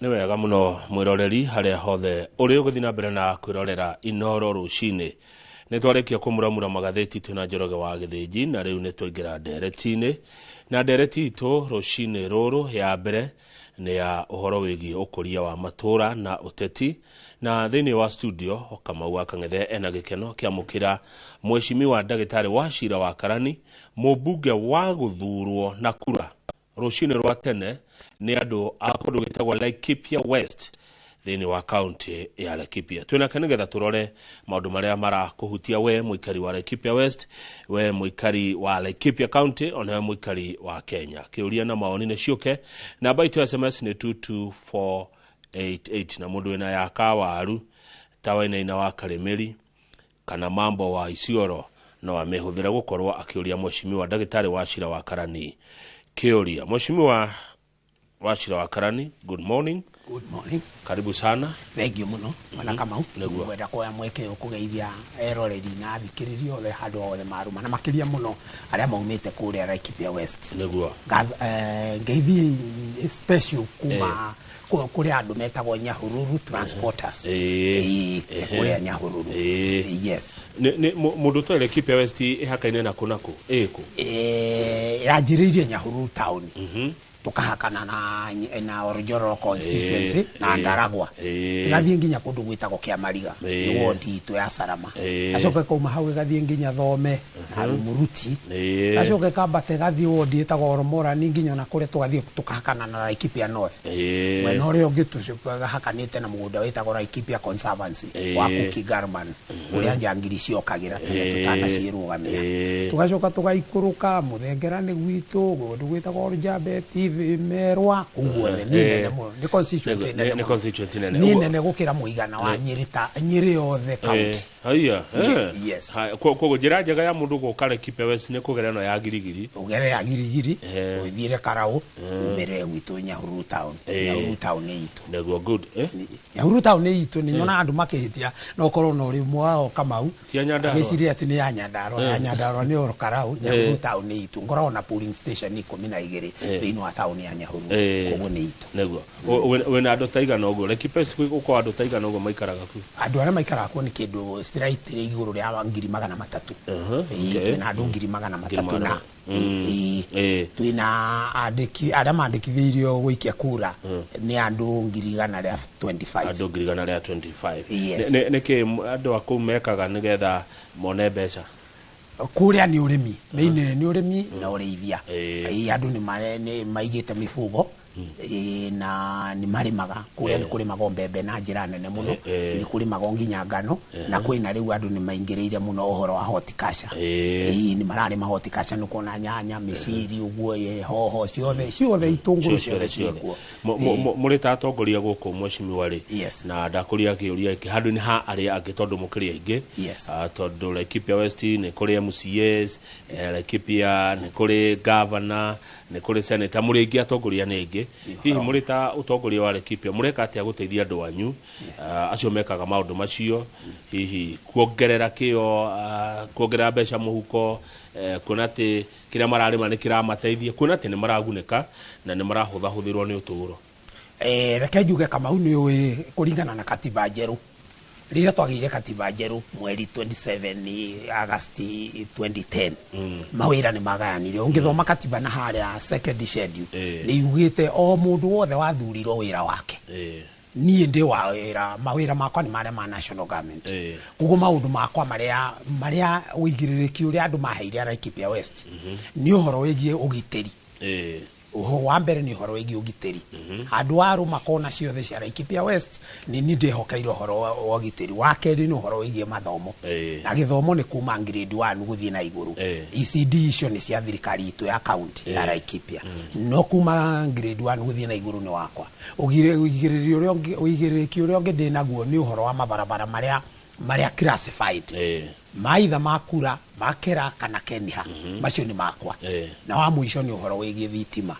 Nĩ wega mũno mwĩroreri harĩa hothe ũrĩ ũgĩthiĩ na mbere na kwĩrorera Inoro rũcinĩ. Nĩ twarĩkia kũmuramura magathĩti twĩna Njoroge wa Gĩthĩnji, na rĩu nĩ twaingĩra ndereti-inĩ. Na ndereti itũ rũcinĩ rũrũ ya mbere nĩ ya ũhoro wĩgiĩ ũkũria wa matũra na ũteti. Na thĩinĩ wa studio Kamau wa Kang'ethe ena gĩkeno kĩamũkĩra Mheshimiwa Ndagĩtarĩ Wachira wa Karani, mũmbunge wa gũthurwo na kura rũcinĩ rwa tene nĩ andũ a kũndũ gwĩtagwo Laikipia West thĩinĩ wa kaunti ya Laikipia. Twĩnake nĩgetha tũrore maũndũ marĩa marakũhutia we mũikari wa Laikipia West, we mũikari wa Laikipia County, ona we mũikari wa Kenya. Kĩũria na maoni nĩ ciũke. Namba itũ ya SMS nĩ 22488, na mũndũ wĩna ya kawaru ta Wainaina wa Karĩmĩri kana Mambo wa Isiolo no amĩhũthĩre gũkorwo akĩũria Mheshimiwa Ndagĩtarĩ Wachira wa Karani kĩũria. Mheshimiwa Wachira wa Karani, good morning. Good morning. Karibu sana. Thank you mũno mwana Kamau. Nĩguo. Ngwenda kuoya mweke ũyũ kũgeithia eroreri na athikĩrĩria othe handũ hothe maruma, na makĩria mũno arĩa maumĩte kũrĩa Laikipia West. Nĩguo. Ngeithi special kuma kũrĩa andũ metagwo Nyahururu Transporters. Ĩĩ. Ĩĩ, kũrĩa Nyahururu. Ĩĩ. Yes. Nĩ mũndũ ũtoĩ Laikipia West ĩhakaine na kũ na kũ? Ĩĩ kũ? Yanjĩrĩirie Nyahururu town, tukahakana na Oljoro constituency na Ndaragwa, ĩgathiĩ nginya kũndũ gwĩtagwo Kĩamariga, nĩ wodi itũ ya Salama. Gacoka ĩkauma hau ĩgathiĩ nginya Thome na Rumuruti. Gacoka ĩkambata ĩgathiĩ wodi ĩtagwo Oromorani nginya ona kũrĩa tũgathiĩ tukahakana na Laikipia North. Mwena ũrĩa ũngĩ tũhakanĩte na mũgũnda wĩtagwo Laikipia Conservancy wa Kuki Garman, kũrĩa njangiri ciokagĩra tene tũtanaciĩrũgamia. Tũgacoka tũgaikũrũka Mũthengera nĩ gwitũ, kũndũ gwĩtagwo Oljabeti, Merwa, kũu guothe. Nĩ nene mũno, nĩ constituency nene nĩ mũno. Constituency nene. Nĩ nene gũkĩra mũigana wa Nyĩrĩ, ta Nyĩrĩ yothe county. Haiya. Yes. Koguo njĩra njega ya mũndũ gũka Laikipia West nĩ kũgera ĩno ya Girigiri. Ũgere ya Girigiri, ũthiĩre Karaũ, umĩrĩre gwitũ Nyahururu town. Nyahururu town nĩ itũ. Nĩguo, good. Nyahururu town nĩ itũ. Nĩ nyonaga andũ makĩhĩtia no ũkorwo na ũrĩ ũmwe wao Kamau. Ti ya Nyandarua? Agĩciria atĩ nĩ ya Nyandarua. Ya Nyandarua nĩ oro Karau. Nyahururu town nĩ itũ. Ngoragwo na polling station 12 thĩinĩ wa town ya Nyahururu. Koguo nĩ itũ. Nĩguo. Wĩna andũ ta igana ũguo Laikipia West, gũkorwo andũ ta igana ũguo maikaraga kuo? Andũ arĩa maikaraga kuo nĩ kĩndũ slightly igũrũ rĩa 300,000. Ĩĩ, twĩna andũ 300,000 na ĩĩ. Twĩna andĩki arĩa mandĩkithĩirio gũikia kura nĩ andũ 125,000. Andũ 125,000. Yes. Nĩkĩ andũ a kũu mekaga nĩgetha mone mbeca? Kũrĩa nĩ ũrĩmi mainly, nĩ ũrĩmi na ũrĩithia. Ĩĩ, andũ nĩ maigĩte mifugo. Ĩĩ, na nĩ marĩmaga kũrĩa, nĩ kũrĩmagwo mbembe na njĩra nene mũno. Nĩ kũrĩmagwo nginya ngano, na kwĩna rĩu andũ nĩ maingĩrĩire mũno ũhoro wa horticulture. Ĩĩ, nĩ mararĩma horticulture, nĩ kuona nyanya, mĩciri ũguo, hoho ciothe ciothe, itũngũrũ ciothe ciĩkuo. Mũrĩ ta atongoria gũkũ, mheshimiwa rĩ, na ndakũria kĩũria gĩkĩ handũ-inĩ ha arĩa angĩ tondũ mũkĩrĩ aingĩ. Yes. Ah, tondũ Laikipia West nĩ kũrĩ MCAs, Laikipia nĩ kũrĩ governor, nĩ kũrĩ senator, mũrĩ aingĩ, atongoria nĩ aingĩ. Hihi mũrĩ ta ũtongoria wa Laikipia mũreka atĩa gũteithia andũ anyu, acio mekaga maũndũ macio, hihi kuongerera kĩo, kuongerera mbeca mũhuko, kuona atĩ kĩrĩa mararĩma nĩ kĩramateithia, kuona atĩ nĩ maragunĩka na nĩ marahũthahũthĩrwo nĩ ũtũũro? Reke njuge Kamau, nĩ ũĩ kũringana na katiba njerũ, rĩrĩa twagĩire katiba njerũ mweri 27 August 2010, mawĩra nĩ magayanire. Ũngĩthoma katiba na harĩa second schedule, nĩ yugĩte o mũndũ wothe wathurirwo wĩra wake. Niĩ ndĩ wa wĩra, mawĩra makwa nĩ marĩa ma national government. Koguo maũndũ makwa marĩa ũigĩrĩrĩki ũrĩa andũ maheire Laikipia West nĩ ũhoro wĩgiĩ ũgitĩri. Ũhoro wa mbere nĩ ũhoro wĩgiĩ ũgitĩri. Handũ warũma kona ciothe cia Laikipia West, nĩ niĩ ndĩhokeire ũhoro wa ũgitĩri. Wa kerĩ nĩ ũhoro wĩgiĩ mathomo, na gĩthomo nĩ kuma grade 1 gũthiĩ na igũrũ. ECD icio nĩ cia thirikari itũ ya county ya Laikipia, no kuma grade 1 gũthiĩ na igũrũ nĩ wakwa. Ũigĩrĩrĩki ũrĩa ũngĩ ndĩ naguo nĩ ũhoro wa mabarabara marĩa classified, maitha makura makera kana keniha, macio nĩ makwa. Na wa mũico nĩ ũhoro wĩgiĩ thitima.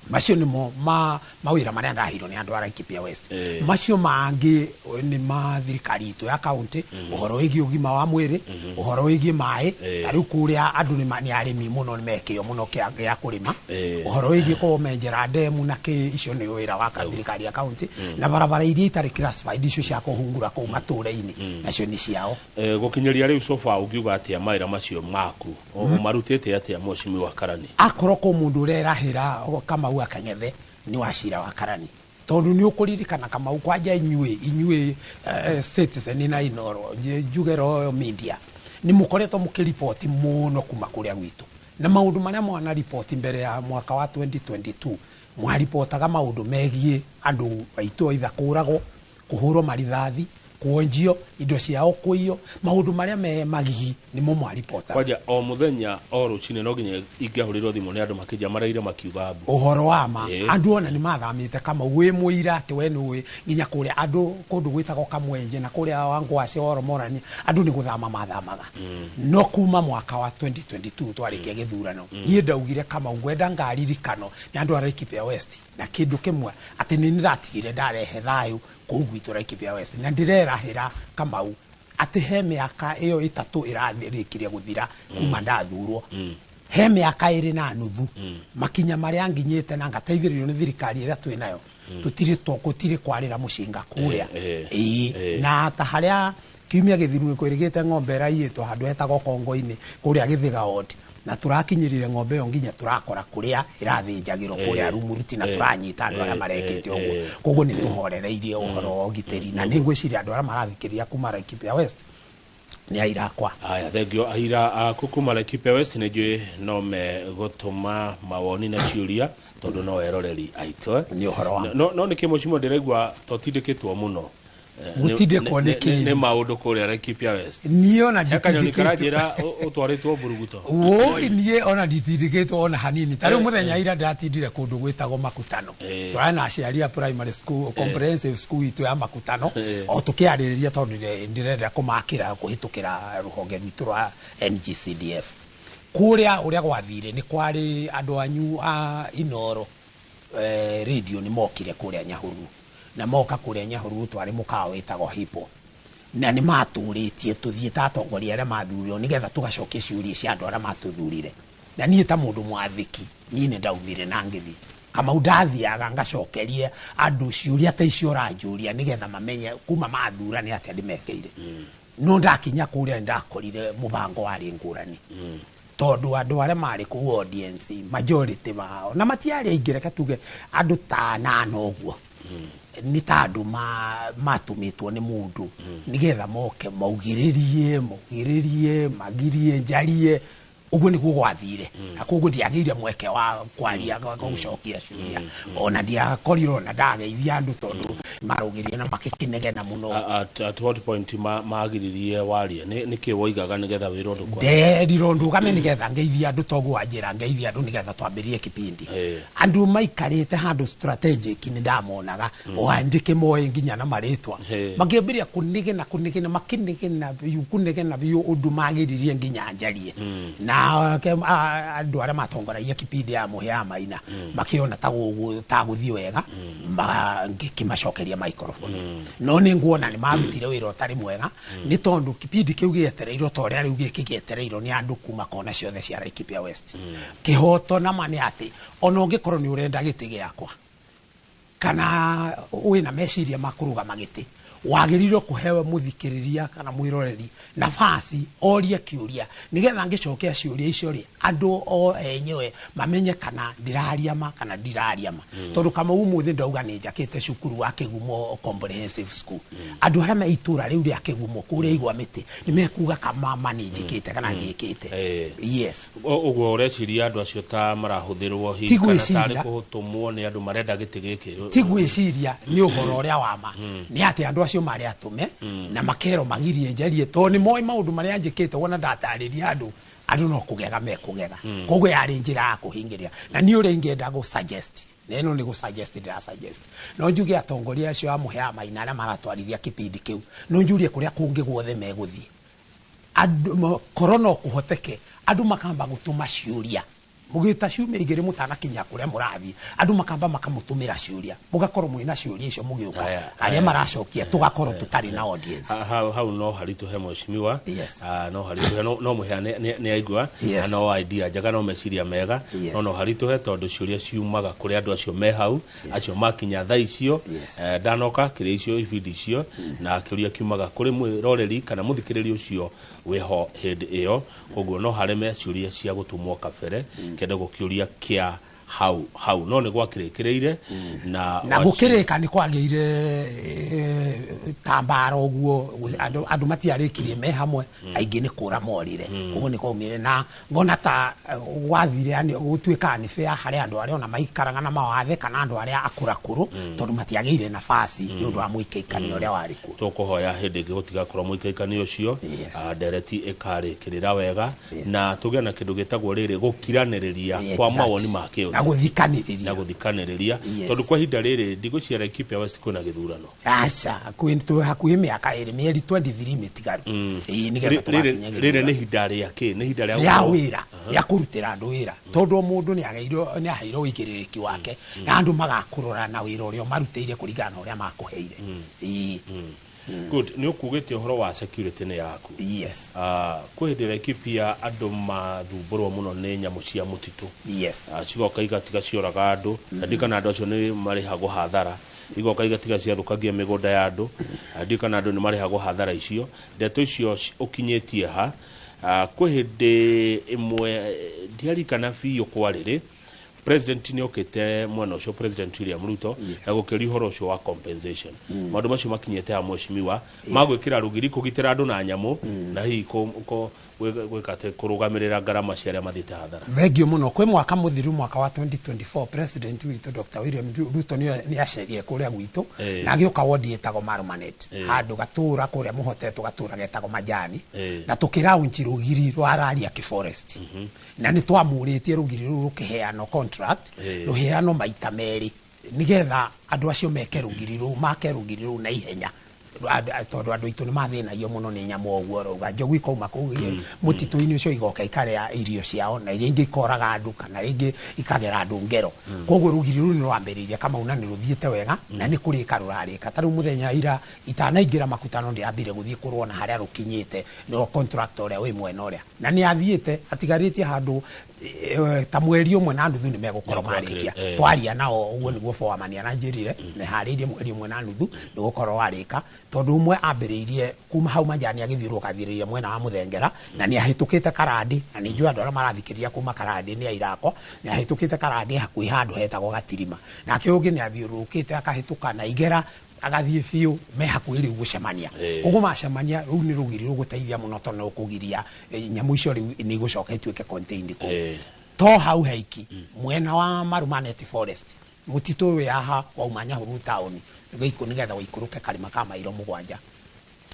Macio nĩmo ma mawĩra marĩa ndaheirwo nĩ andũ a Laikipia West. Eh. Macio mangĩ nĩ ma thirikari itũ ya kaunti, ũhoro wĩgiĩ ũgima wa mwĩrĩ, ũhoro wĩgiĩ maĩ. Eh. Ta rĩu kũrĩa andũ nĩ arĩmi mũno, nĩ mekĩo mũno gĩa kũrĩma. Eh. Ũhoro wĩgiĩ kũmenjera ndemu na kĩ, icio nĩ wĩra wa thirikari ya kaunti, na barabara iria itarĩ classified, icio cia kũhungura kũu matũũra-inĩ, nacio nĩ ciao. Gũkinyĩria rĩu sofa ũngiuga atĩa mawĩra macio maku ũmarutĩte atĩa mheshimiwa Karani? Akorwo kũ mũndũ ũrerahĩra Kamau Akang'ethe nĩ Wachira wa Karani, tondũ nĩ ũkũririkana Kamau kwanja inyuĩ Citizen na Inoro njuge Royal Media nĩ mũkoretwo mũkĩriboti mũno kuma kũrĩa gwitũ, na maũndũ marĩa mwana riboti mbere ya mwaka wa 2022, mwaribotaga maũndũ megiĩ andũ aitũ aitha kũragwo, kũhũrwo marithathi, kuonjio indo ciao, kũiywo, maũndũ marĩa me magigi nĩmo mwaribotaga. Kwanja o mũthenya o rũcinĩ no nginya ingĩahũrĩrwo thimũ nĩ andũ makĩnja maraire makiuga mbu. Ũhoro wa ma. Ĩĩ. Andũ ona nĩ mathamĩte Kamau, wĩ mũira atĩ we nĩũĩ nginya kũrĩa andũ kũndũ gwĩtagwo Kamwenje na kũrĩa Wangwacĩ Oromorani andũ nĩ gũthama mathamaga. No kuma mwaka wa 2022 twarĩkia gĩthurano, niĩ ndaugire Kamau ngwenda ngaririkano nĩ andũ a Laikipia West na kĩndũ kĩmwe, atĩ nĩ ndĩratigire ndarehe thayũ kũu gwitũ Laikipia West, na ndĩrerahĩra Kamau atĩ he mĩaka ĩyo 3 ĩrarĩkirie gũthira kuma ndathurwo, he mĩaka 2.5 makinya marĩa nginyĩte na ngateithĩrĩrio nĩ thirikari ĩrĩa twĩ nayo, tũtirĩ gũtirĩ kwarĩra mũcinga kũrĩa. Ĩĩ. Na ta harĩa kiumia gĩthiru nĩ kwĩrĩgĩte ng'ombe ĩraiyĩtwo handũ hetagwo Kongo-inĩ kũrĩa Gĩthĩga ward, na tũrakinyĩrire ng'ombe ĩyo nginya tũrakora kũrĩa ĩrathĩnjagĩrwo kũrĩa Rumuruti, na tũranyita andũ arĩa marekĩte ũguo. Koguo nĩ tũhorereirie ũhoro wa ũgitĩri, na nĩ ngwĩciria andũ arĩa marathikĩrĩria kuma Laikipia West nĩ aira akwa. Aya, thengio aira aku kuma Laikipia West, nĩ njũĩ no megũtũma mawoni na ciũria tondũ no eroreri aitũ. Nĩ ũhoro wa No nĩkĩ mũcimo ndĩraigua totindĩkĩtwo mũno? Gũtindĩkwo nĩkĩ? Nĩ maũndũ kũrĩa Laikipia West. Niĩ ona He kanyoni nditindĩkĩtwo. karanjĩra ũtwarĩtwo mburuguto. Woi, niĩ ona nditindĩkĩtwo ona hanini. Ta rĩu mũthenya ira ndĩratindire kũndũ gwĩtagwo Makutano. Tũrarĩ na aciari a primary school, comprehensive school itũ ya Makutano, o tũkĩarĩrĩria tondũ ndĩrenda kũmakĩra kũhĩtũkĩra rũhonge rwitũ rwa NGCDF. Kũrĩa ũrĩa gwathire nĩ kwarĩ andũ anyu a Inoro radio nĩ mokire kũrĩa Nyahururu, na moka kũrĩa Nyahururu twarĩ mũkawa wĩtagwo Hippo, na nĩ matũrĩtie tũthiĩ ta atongoria arĩa mathurirwo nĩgetha tũgacokie ciũria cia andũ arĩa matũthurire. Na niĩ ta mũndũ mwathĩki, niĩ nĩ ndaumire na ngĩthiĩ. Kamau ndathiaga ngacokerie andũ ciũria ta icio ũranjũria nĩgetha mamenye kuma mathura nĩ atĩa ndĩmekĩire. No ndakinya kũrĩa nĩ ndakorire mũbango warĩ ngũrani, tondũ andũ arĩa marĩ kũu audience majority mao na matiarĩ aingĩ, reke tuge andũ ta anana ũguo, nĩ ta andũ matũmĩtwo nĩ mũndũ nĩgetha moke maugĩrĩrie magirie njarie. Ũguo nĩguo gwathire, na koguo ndiagĩire mweke wa kwaria gũcokia ciũria, ona ndiakorirwo na ndageithia andũ tondũ marũgĩrie na makĩkĩnegena mũno. At what point magiririe warie? Nĩ kĩ woigaga nĩgetha wĩrwo ndũkwaria? Nderirwo ndũgame nĩgetha ngeithie andũ, toguo wanjĩra ngeithie andũ nĩgetha twambĩrĩrie kipindi. Andũ maikarĩte handũ strategic nĩ ndamonaga, o ndĩkĩmoĩ nginya na marĩtwa. Makĩambĩrĩria kũnegena kũnegena, makĩnegena biũ, kũnegena biũ ũndũ magiririe nginya njarie. Na andũ arĩa matongoragia kipindi ya Mũhĩa ya Maina makĩona ta gũthiĩ wega, ngĩkĩmacokeria microphone. No nĩ nguona nĩ marutire wĩra ũtarĩ mwega, nĩ tondũ kipindi kĩu gĩetereirwo ta ũrĩa rĩu gĩkĩ gĩetereirwo nĩ andũ kuma kona ciothe cia Laikipia West. Kĩhoto nama nĩ atĩ ona ũngĩkorwo nĩ ũrenda gĩtĩ gĩakwa kana wĩna meciria ma kũrũgama gĩtĩ, wagĩrĩirwo kũhewe mũthikĩrĩria kana mwĩroreri nafasi orie kĩũria, nĩgetha ngĩcokia ciũria icio rĩ, andũ o enyewe mamenye kana ndĩraria ma kana ndiraria ma. Tondũ Kamau ũmũthĩ ndauga nĩ njakĩte cukuru wa Kĩgumo Comprehensive School, andũ arĩa me itũra rĩu rĩa Kĩgumo kũrĩa igwa mĩtĩ nĩ mekuga kama ma nĩ njĩkĩte kana ndiĩkĩte. Yes. Ũguo ũreciria andũ acio ta marahũthĩrwo hihi Ti kana gwĩciria. tarĩ kũtũmwo nĩ andũ marenda gĩtĩ gĩkĩ? Ti gwĩciria, nĩ ũhoro ũrĩa wa ma. Nĩ atĩ andũ acio marĩ atũme na makerwo magirie njarie, tondũ nĩ moĩ maũndũ marĩa njĩkĩte. Wona ndatarĩria andũ, andũ no kũgega mekũgega. Koguo yarĩ njĩra ya kũhingĩria. Na niĩ ũrĩa ingĩenda gũ suggest, na ĩno nĩ gũ suggest ndĩra suggest, no njuge atongoria acio a Mũhĩa Maina arĩa maratwarithia kipindi kĩu, no njurie kũrĩa kũngĩ guothe megũthiĩ, andũ korwo no kũhoteke andũ makamba gũtũma ciũria. Mũgĩta ciumia 2 mũtanakinya kũrĩa mũrathiĩ, andũ makamba makamũtũmĩra ciũria, mũgakorwo mwĩna ciũria icio mũgĩũka, arĩa maracokia tũgakorwo tũtarĩ na audience. Hau no haritũhe mheshimiwa. No haritũhe, no mũhea nĩ aigua, na no idea njega, no meciria mega, no haritũhe tondũ ciũria ciumaga kũrĩ andũ acio me hau, acio makinya thaa icio, ndanoka kĩrĩa icio ibindi icio, na kĩũria kiumaga kũrĩ mwĩroreri kana mũthikĩrĩria ũcio wĩho hĩndĩ ĩyo. Koguo no hareme ciũria cia gũtũmwo kabere, kĩenda gũkĩũria kĩa hau hau, no nĩ gwakĩrĩkĩrĩire na na gũkĩrĩka nĩ kwagĩire tambara ũguo, andũ matiarĩkirie me hamwe, aingĩ nĩ kũra morire, ũguo nĩ kwaumire na ngona ta gwathire, yani gũtuĩkaga nĩ fair harĩ andũ arĩa ona maikaraga na mawathe kana andũ arĩa akũrakũrũ, tondũ matiagĩire nafasi nĩ ũndũ wa mũikaikania ũrĩa warĩ kuo. Tũkũhoya hĩndĩ ĩngĩ gũtigakorwo mũikaikania ũcio, ndereti ĩkarĩkĩrĩra wega, na tũgĩe na kĩndũ gĩtagwo rĩrĩ gũkiranĩrĩria kwa mawoni ma kĩũteti. Na gũthikanĩrĩria. Na gũthikanĩrĩria. Tondũ kwa ihinda rĩrĩ ndigũciara Laikipia West kwĩna gĩthurano. Aca, hakuhĩ mĩaka 2, mĩeri 23 mĩtigaru. Ĩĩ, nĩgetha tũgakinye gĩthurano. Rĩrĩ nĩ ihinda rĩa kĩ? Nĩ ihinda rĩa wĩra, rĩa kũrutĩra andũ wĩra. Tondũ o mũndũ nĩ aheirwo ũigĩrĩrĩki wake, na andũ magakũrora na wĩra ũrĩa ũmarutĩire kũringana na ũrĩa makũheire. Ĩĩ. Good, nĩ ũkugĩte ũhoro wa security nĩ yaku. Kwĩ hĩndĩ Laikipia andũ mathumbũrwo mũno nĩ nyamũ cia mũtitũ. Cigoka igatiga cioraga andũ, na ndikana andũ acio nĩ marĩhagwo hathara. Igoka igatiga ciathũkangia mĩgũnda ya andũ, na ndikana andũ nĩ marĩhagwo hathara icio. Ndeto icio ũkinyĩtie ha? Kwĩ hĩndĩ ĩmwe ndiarikana biũ kwarĩrĩ, President nĩ okĩte mwena ũcio, President William Ruto, na gũkĩũria ũhoro ũcio wa compensation. Maũndũ macio makinyĩte ha mheshimiwa, magwĩkĩra rũgiri kũgitĩra andũ na nyamũ, na hihi gwĩka atĩ kũrũgamĩrĩra ngarama cia arĩa mathiĩte hathara. Thengio mũno. Kwĩ mwaka mũthiru, mwaka wa 2024, President witũ Dr. William Ruto nĩ acerire kũrĩa gwitũ, na agĩũka wodi ĩtagwo Marumanet, handũ gatũra kũrĩa mũhotetwo gatũra getagwo Majani, na tũkĩraunchi rũgiri rwa Rariak Forest. Na nĩ twamũrĩtie rũgiri rũu rũkĩheanwo contract, rũheanwo maita merĩ, nĩgetha andũ acio meke rũgiri rũu, make rũgiri rũu na ihenya. Tondũ andũ aitũ nĩ mathĩnagio mũno nĩ nyamũ ũguo rauga njogu ikauma kũu mũtitũ-inĩ ũcio igoka ikarĩa irio ciao, na iria ingĩ ikoraga andũ kana rĩngĩ ikagera andũ ngero. Koguo rũgiri rũu nĩ rwambĩrĩirie Kamau na nĩ rũthiĩte wega, na nĩ kũrĩka rũrarĩka. Ta rĩu mũthenya ira itanaingĩra makutano ndĩrambire gũthiĩ kũrwona harĩa rũkinyĩte, nĩo contractor ũrĩa wĩ mwena ũrĩa, na nĩ athiĩte atigarĩtie handũ ta mweri 1.5 nĩ megũkorwo marĩkia. Twaria nao ũguo nĩguo foreman aranjĩrire, nĩ harĩirie mweri 1.5 nĩ gũkorwo warĩka, tondũ ũmwe ambĩrĩirie kuma hau Majani agĩthiũrũrũka athirĩire mwena wa Mũthengera, na nĩ ahĩtũkĩte Karandi, na nĩ njũĩ andũ arĩa marathikĩrĩria kuma Karandi nĩ airakwa, nĩ ahĩtũkĩte Karandi hakuhĩ handũ hetagwo Gatirima, nake ũngĩ nĩ athiũrũrũkĩte akahĩtũka na Igera agathiĩ biũ, me hakuhĩ rĩu gũcemania. Ũguo macemania rĩu nĩ rũgiri rũgũteithia mũno, tondũ nĩ rũkũgiria nyamũ icio rĩu nĩ igũcoka ituĩke contained kũu. To hau haiki, mwena wa Marumanet Forest, mũtitũ ũyũ haha wauma Nyahururu taũni nĩgetha ũikũrũke karĩma ka mairo 7,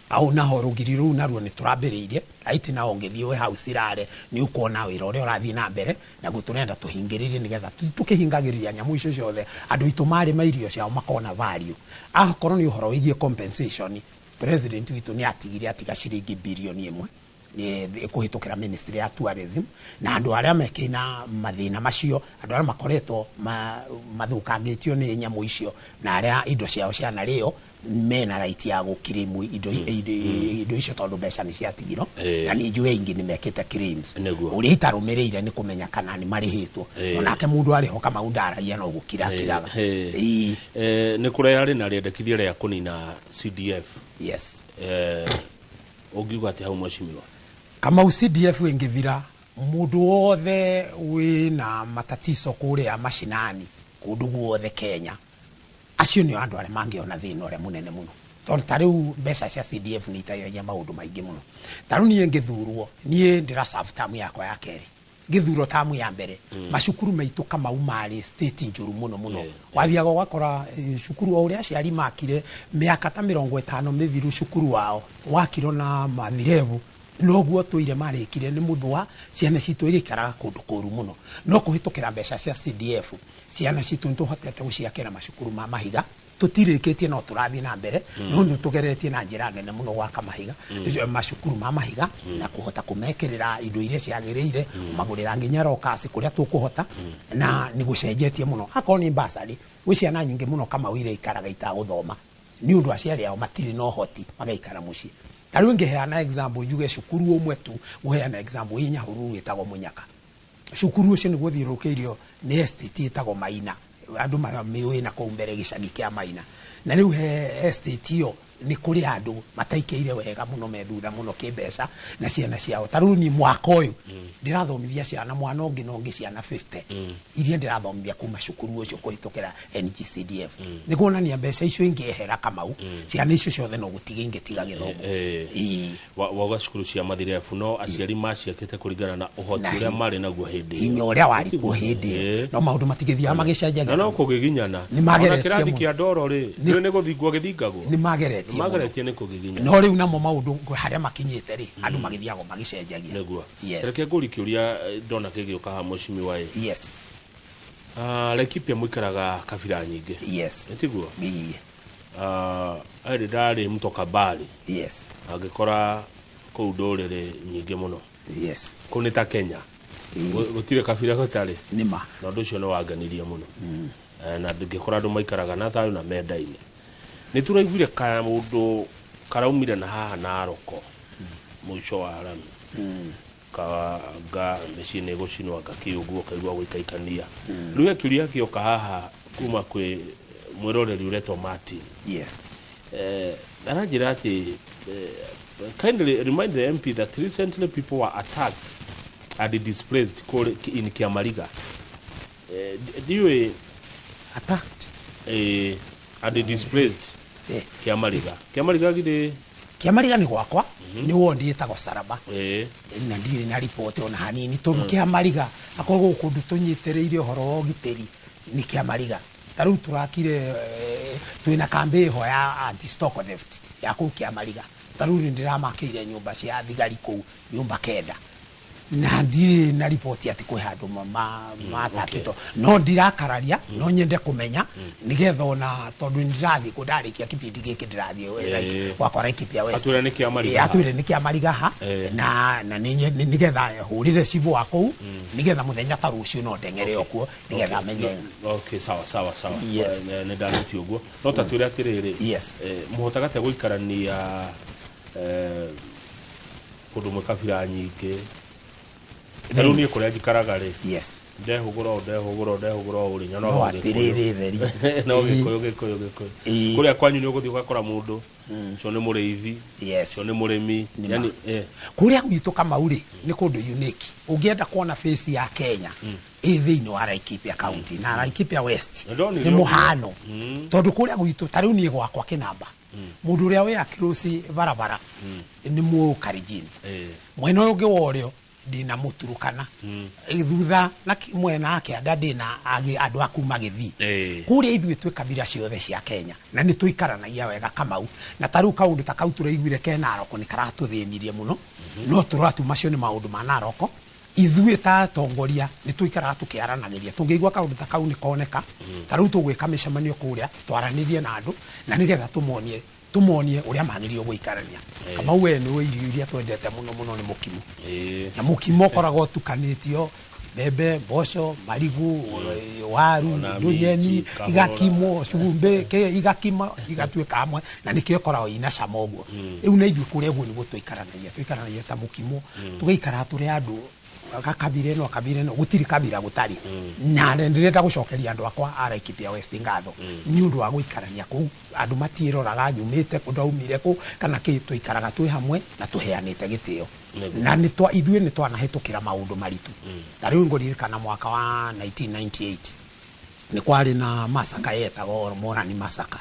au naho rũgiri rũu naruo nĩ tũrambĩrĩirie aiti, nao ũngĩthiĩ wĩ hau Sirare nĩ ũkuona wĩra ũrĩa ũrathiĩ na mbere, naguo tũrenda tũhingĩrĩrie nĩgetha tũkĩhingagĩrĩria nyamũ icio ciothe, andũ aitũ marĩma irio ciao makona value. Akorwo nĩ ũhoro wĩgiĩ compensation, President witũ nĩ atigire atiga ciringi birioni 1 kũhĩtũkĩra ministry ya tourism, na andũ arĩa mekĩna mathĩna macio, andũ arĩa makoretwo mathũkangĩtio nĩ nyamũ icio na arĩa indo ciao cianarĩo, mena right ya gũkirimu indo icio tondũ mbeca nĩ ciatigirwo, na nĩ njũĩ aingĩ nĩ mekĩte claims. Ũrĩa itarũmĩrĩire nĩ kũmenya kana nĩ marĩhĩtwo, onake mũndũ arĩho Kamau ndaragia no gũkira akiraga. Nĩ kũrĩa arĩ na rĩendekithia rĩa kũnina CDF. Ũngiuga atĩ hau mheshimiwa? Kamau, CDF ĩngĩthira, mũndũ wothe wĩna matatizo kũrĩa mashinani kũndũ guothe Kenya, acio nĩo andũ arĩa mangĩona thĩna ũrĩa mũnene mũno, tondũ ta rĩu mbeca cia CDF nĩ iteithagia maũndũ maingĩ mũno. Ta rĩu niĩ ngĩthurwo, niĩ ndĩra serve term yakwa ya kerĩ, ngĩthurwo tamu ya mbere, macukuru maitũ Kamau marĩ state njũru mũno mũno. Wathiaga ũgakora cukuru o ũrĩa aciari makire mĩaka ta 50 mĩthiru, cukuru wao wakirwo na mathirebu noguo tũire marĩkire nĩ mũthũa, ciana citũ irĩikaraga kũndũ kũru mũno. No kũhĩtũkĩra mbeca cia CDF, ciana citũ nĩ tũhotete gũciakĩra macukuru ma mahiga. Tũtirĩkĩtie, no tũrathiĩ na mbere, no nĩ tũgeretie na njĩra nene mũno gwaka mahiga, macukuru ma mahiga, na kũhota kũmekĩrĩra indo iria ciagĩrĩire, kũmagũrĩra nginya rokasi kũrĩa tũkũhota, na nĩ gũcenjetie mũno. Akorwo nĩ basarĩ, gwĩ ciana nyingĩ mũno, Kamau, iria ikaraga itagũthoma nĩ ũndũ aciari ao matirĩ na ũhoti, magaikara mũciĩ. Ta rĩu ngĩheana example, njuge cukuru ũmwe tu, ngũheana example ĩ Nyahururu, wĩtagwo Mũnyaka. Cukuru ũcio nĩguo ũthiũrũrũkĩirio nĩ estate ĩtagwo Maina, andũ mamĩũĩ na kũu mbere, gĩcagi kĩa Maina. Na rĩu he estate ĩyo nĩ kũrĩ andũ mataikĩire wega mũno, me thutha mũno kĩmbeca na ciana ciao. Ta rĩu niĩ mwaka ũyũ ndĩrathomithia ciana mwana ũngĩ na ũngĩ, ciana 50 iria ndĩrathomithia kuma cukuru ũcio kũhĩtũkĩra NGCDF. Nĩ kuonania mbeca icio ingĩehera, Kamau, ciana icio ciothe no gũtiga ingĩtiga gĩthomo. Ĩĩ. Wauga cukuru cia mathirebu, no aciari maciakĩte kũringana na ũhoti Na ũrĩa marĩ naguo hĩndĩ ĩyo. Hinya ũrĩa warĩ kuo hĩndĩ ĩyo, no maũndũ matigĩthiaga magĩcenjagia. Na no kũgiginyana. Nĩ mageretie Ona kĩrathi mũno. kĩa ndoro rĩ, nĩ gũthingwo gĩthingagwo. Nĩ mageretie mũno. Mageretie nĩ kũgiginyana. No rĩu namo maũndũ harĩa makinyĩte rĩ, andũ magĩthiaga magĩcenjagia. Nĩguo. Yes. Reke ngũri kĩũria, ndona kĩgĩũka haha, mheshimiwa ĩ. Yes. Ah, Laikipia mũikaraga kabira nyingĩ. Yes. Nĩ tiguo? Ĩĩ. Hĩndĩ ndarĩ Mtokabari, angĩkora kũu ndũrĩrĩ nyingĩ mũno. Kũu nĩ ta Kenya. Gũtirĩ kabira gũtarĩ. Nĩma. Na ũndũ ũcio nĩ wangenirie mũno. Na ngĩkora andũ maikaraga na thayũ na mendaine. Nĩ tũraiguire kaũndũ karaumire na haha Naroko mũico wa rami, kanga mĩciĩ nĩ ĩgũcinwo, anga kĩ ũguo, ũkaigua gũikaikania. Rĩu he kĩũria gĩoka haha kuma kwĩ mwĩroreri ũretwo Martin. Aranjĩra atĩ kindly remind the MP that recently people were attacked and displaced in Kiamariga. Ndiũĩ. Attacked? And displaced. Kiamariga, Kiamariga githĩ? Kĩamariga nĩ gwakwa, nĩ wondi ĩtagwo Saraba. Na ndirĩ na riboti ona hanini, tondũ Kĩamariga akorwo kũndũ tũnyitĩrĩire ũhoro wa ũgitĩri nĩ Kĩamariga. Ta rĩu tũrakire, twĩna kambĩ ĩho ya anti stock theft ya kũu Kĩamariga. Ta rĩu nĩ ndĩramakĩire nyũmba cia thigari kũu, nyũmba 9, na ndirĩ na riboti atĩ kwĩ handũ matakĩtwo. No ndirakararia, no nyende kũmenya nĩgetha ona tondũ nĩ ndĩrathiĩ kũ ndarĩkia kĩbindi gĩkĩ, ndĩrathiĩ gwakwa Laikipia West. Atwĩre nĩ Kĩamariga ha. Atwĩre nĩ Kĩamariga ha. Na nĩgetha hũrĩre cibũ wa kũu, nĩgetha mũthenya ta rũciũ no ndeng'ere o kuo nĩgetha amenye. Okay, sawa sawa sawa. Yes. Nĩ ndanuti ũguo, no ta twĩre atĩrĩrĩ, mũhotaga atĩa gũikarania kũndũ mwĩ kabira nyingĩ? Ta rĩu niĩ kũrĩa njikaraga rĩ, ndehũgũra ũũ, ndehũgũra ũũ, ndehũgũra ũũ rĩ, nyonaga No o Gĩkũyũ. Atĩrĩrĩ theri. No Gĩkũyũ, Gĩkũyũ, Gĩkũyũ. Kũrĩa kwanyu nĩ ũgũthiĩ ũgakora mũndũ ũcio nĩ mũrĩithi, ũcio nĩ mũrĩmi. Nĩ yani ma. Kũrĩa gwitũ, Kamau, rĩ, nĩ kũndũ unique. Ũngĩenda kuona face ya Kenya ĩ thĩinĩ wa Laikipia County na Laikipia West. Nĩ ndonire nĩ ũguo. Mũhano, tondũ kũrĩa gwitũ, ta rĩu niĩ gwakwa Kĩnamba, mũndũ ũrĩa wĩ across barabara nĩ Mũkarijini. Mwena ũyũ ũngĩ wa ũrĩo ndĩna Mũturukana. Thutha na mwena wa kĩanda ndĩna andũ a kuma Gĩthii. Kũrĩa ithuĩ twĩ kabira ciothe cia Kenya na nĩ tũikaranagia wega, Kamau. Na ta rĩu kaũndũ ta kau tũraiguire ke Naroko nĩ karatũthĩnirie mũno, no tũratu macio nĩ maũndũ ma Naroko. Ithuĩ ta atongoria nĩ tũikaraga tũkĩaranagĩria. Tũngĩigua kaũndũ ta kau nĩ koneka, ta rĩu tũgwĩka mĩcemanio kũrĩa twaranĩrie na andũ, na nĩgetha tũmonie ũrĩa magĩrĩirwo gũikarania. Kamau, we nĩ irio iria twendete mũno mũno nĩ mũkimo. Na mũkimo ũkoragwo ũtukanĩtio mbembe, mboco, marigu, waru, Ona ndũnyeni, minji, kahũra. Igakimwo cumbĩ kĩ, igakima igatuĩka hamwe, na nĩkĩo ĩkoragwo ina cama ũguo. Rĩu na ithuĩ kũrĩa ũguo nĩguo tũikaranagia ta mũkimo, tũgaikara tũrĩ andũ gakabira ĩno, kabira ĩno, gũtirĩ kabira gũtarĩ. Na ndĩrenda gũcokeria andũ akwa a Laikipia West ngatho nĩ ũndũ wa gũikarania kũu. Andũ matiĩroraga nyumĩte kũ, ndaumire kũ kana kĩ, tũikaraga twĩ hamwe na tũheanĩte gĩtĩo. Na nĩ twa ithuĩ nĩ twanahĩtũkĩra maũndũ maritũ. Ta rĩu ngũririkana mwaka wa 1998 nĩ kwarĩ na masaka yetagwo Morani Massacre,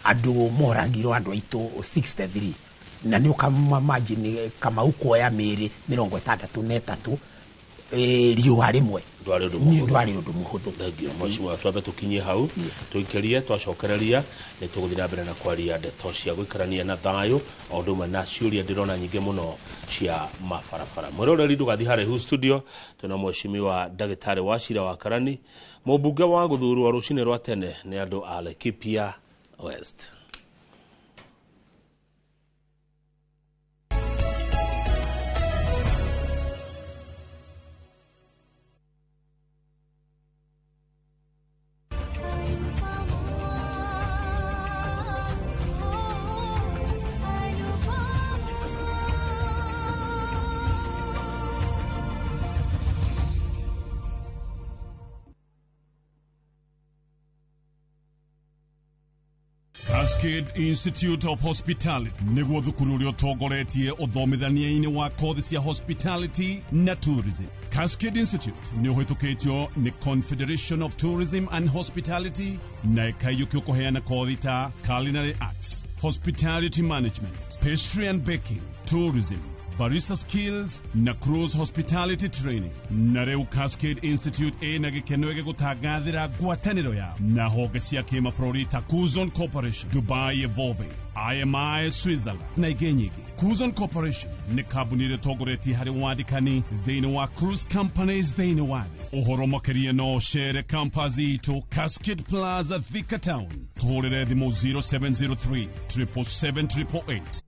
andũ moragirwo, andũ aitũ 63, na nĩ ũkamagine, Kamau, kuoya mĩĩrĩ 63 riũa rĩmwe. Ndwarĩ ũndũ Nĩ mũhũthũ. Ndwarĩ ũndũ mũhũthũ. Thengiũ, mheshimiwa. Twambe tũkinyie hau, tũikĩrie, twacokereria nĩ tũgũthiĩ na mbere na kwaria ndeto cia gũikarania na thayũ, o ũndũ ũmwe na ciũria ndĩrona nyingĩ mũno cia mabarabara. Mwĩroreri, ndũgathiĩ haraihu. Studio twĩna mheshimiwa ndagĩtarĩ wa cira wa Karani, mũmbunge wa gũthurwo rũcinĩ rwa tene nĩ andũ a Laikipia. West. Cascade Institute of Hospitality niguo thukuru uria utongoretie uthomithania-ini wa kothi cia hospitality na tourism. Cascade Institute ni uhitukitio ni Confederation of Tourism and Hospitality na ikaiyukio kuheana kothi ta culinary arts, hospitality management, pastry and baking, tourism, barista skills na cruise hospitality training. Na rĩu Cascade Institute ĩna gĩkeno gĩgũtangathĩra ngwatanĩro yao na honge cia kĩmabũrũri ta Kuzon Corporation, Dubai Evolving, IMI Switzerland na ingĩ nyingĩ. Kuzon Corporation nĩ kambuni ĩrĩa ĩtongoretie harĩ wandĩkani thĩinĩ wa cruise companies thĩinĩ wa thĩ. Ũhoro makĩria no ũcere campus itũ Cascade Plaza, Thika Town. Tũhũrĩre thimũ 0703 777 888.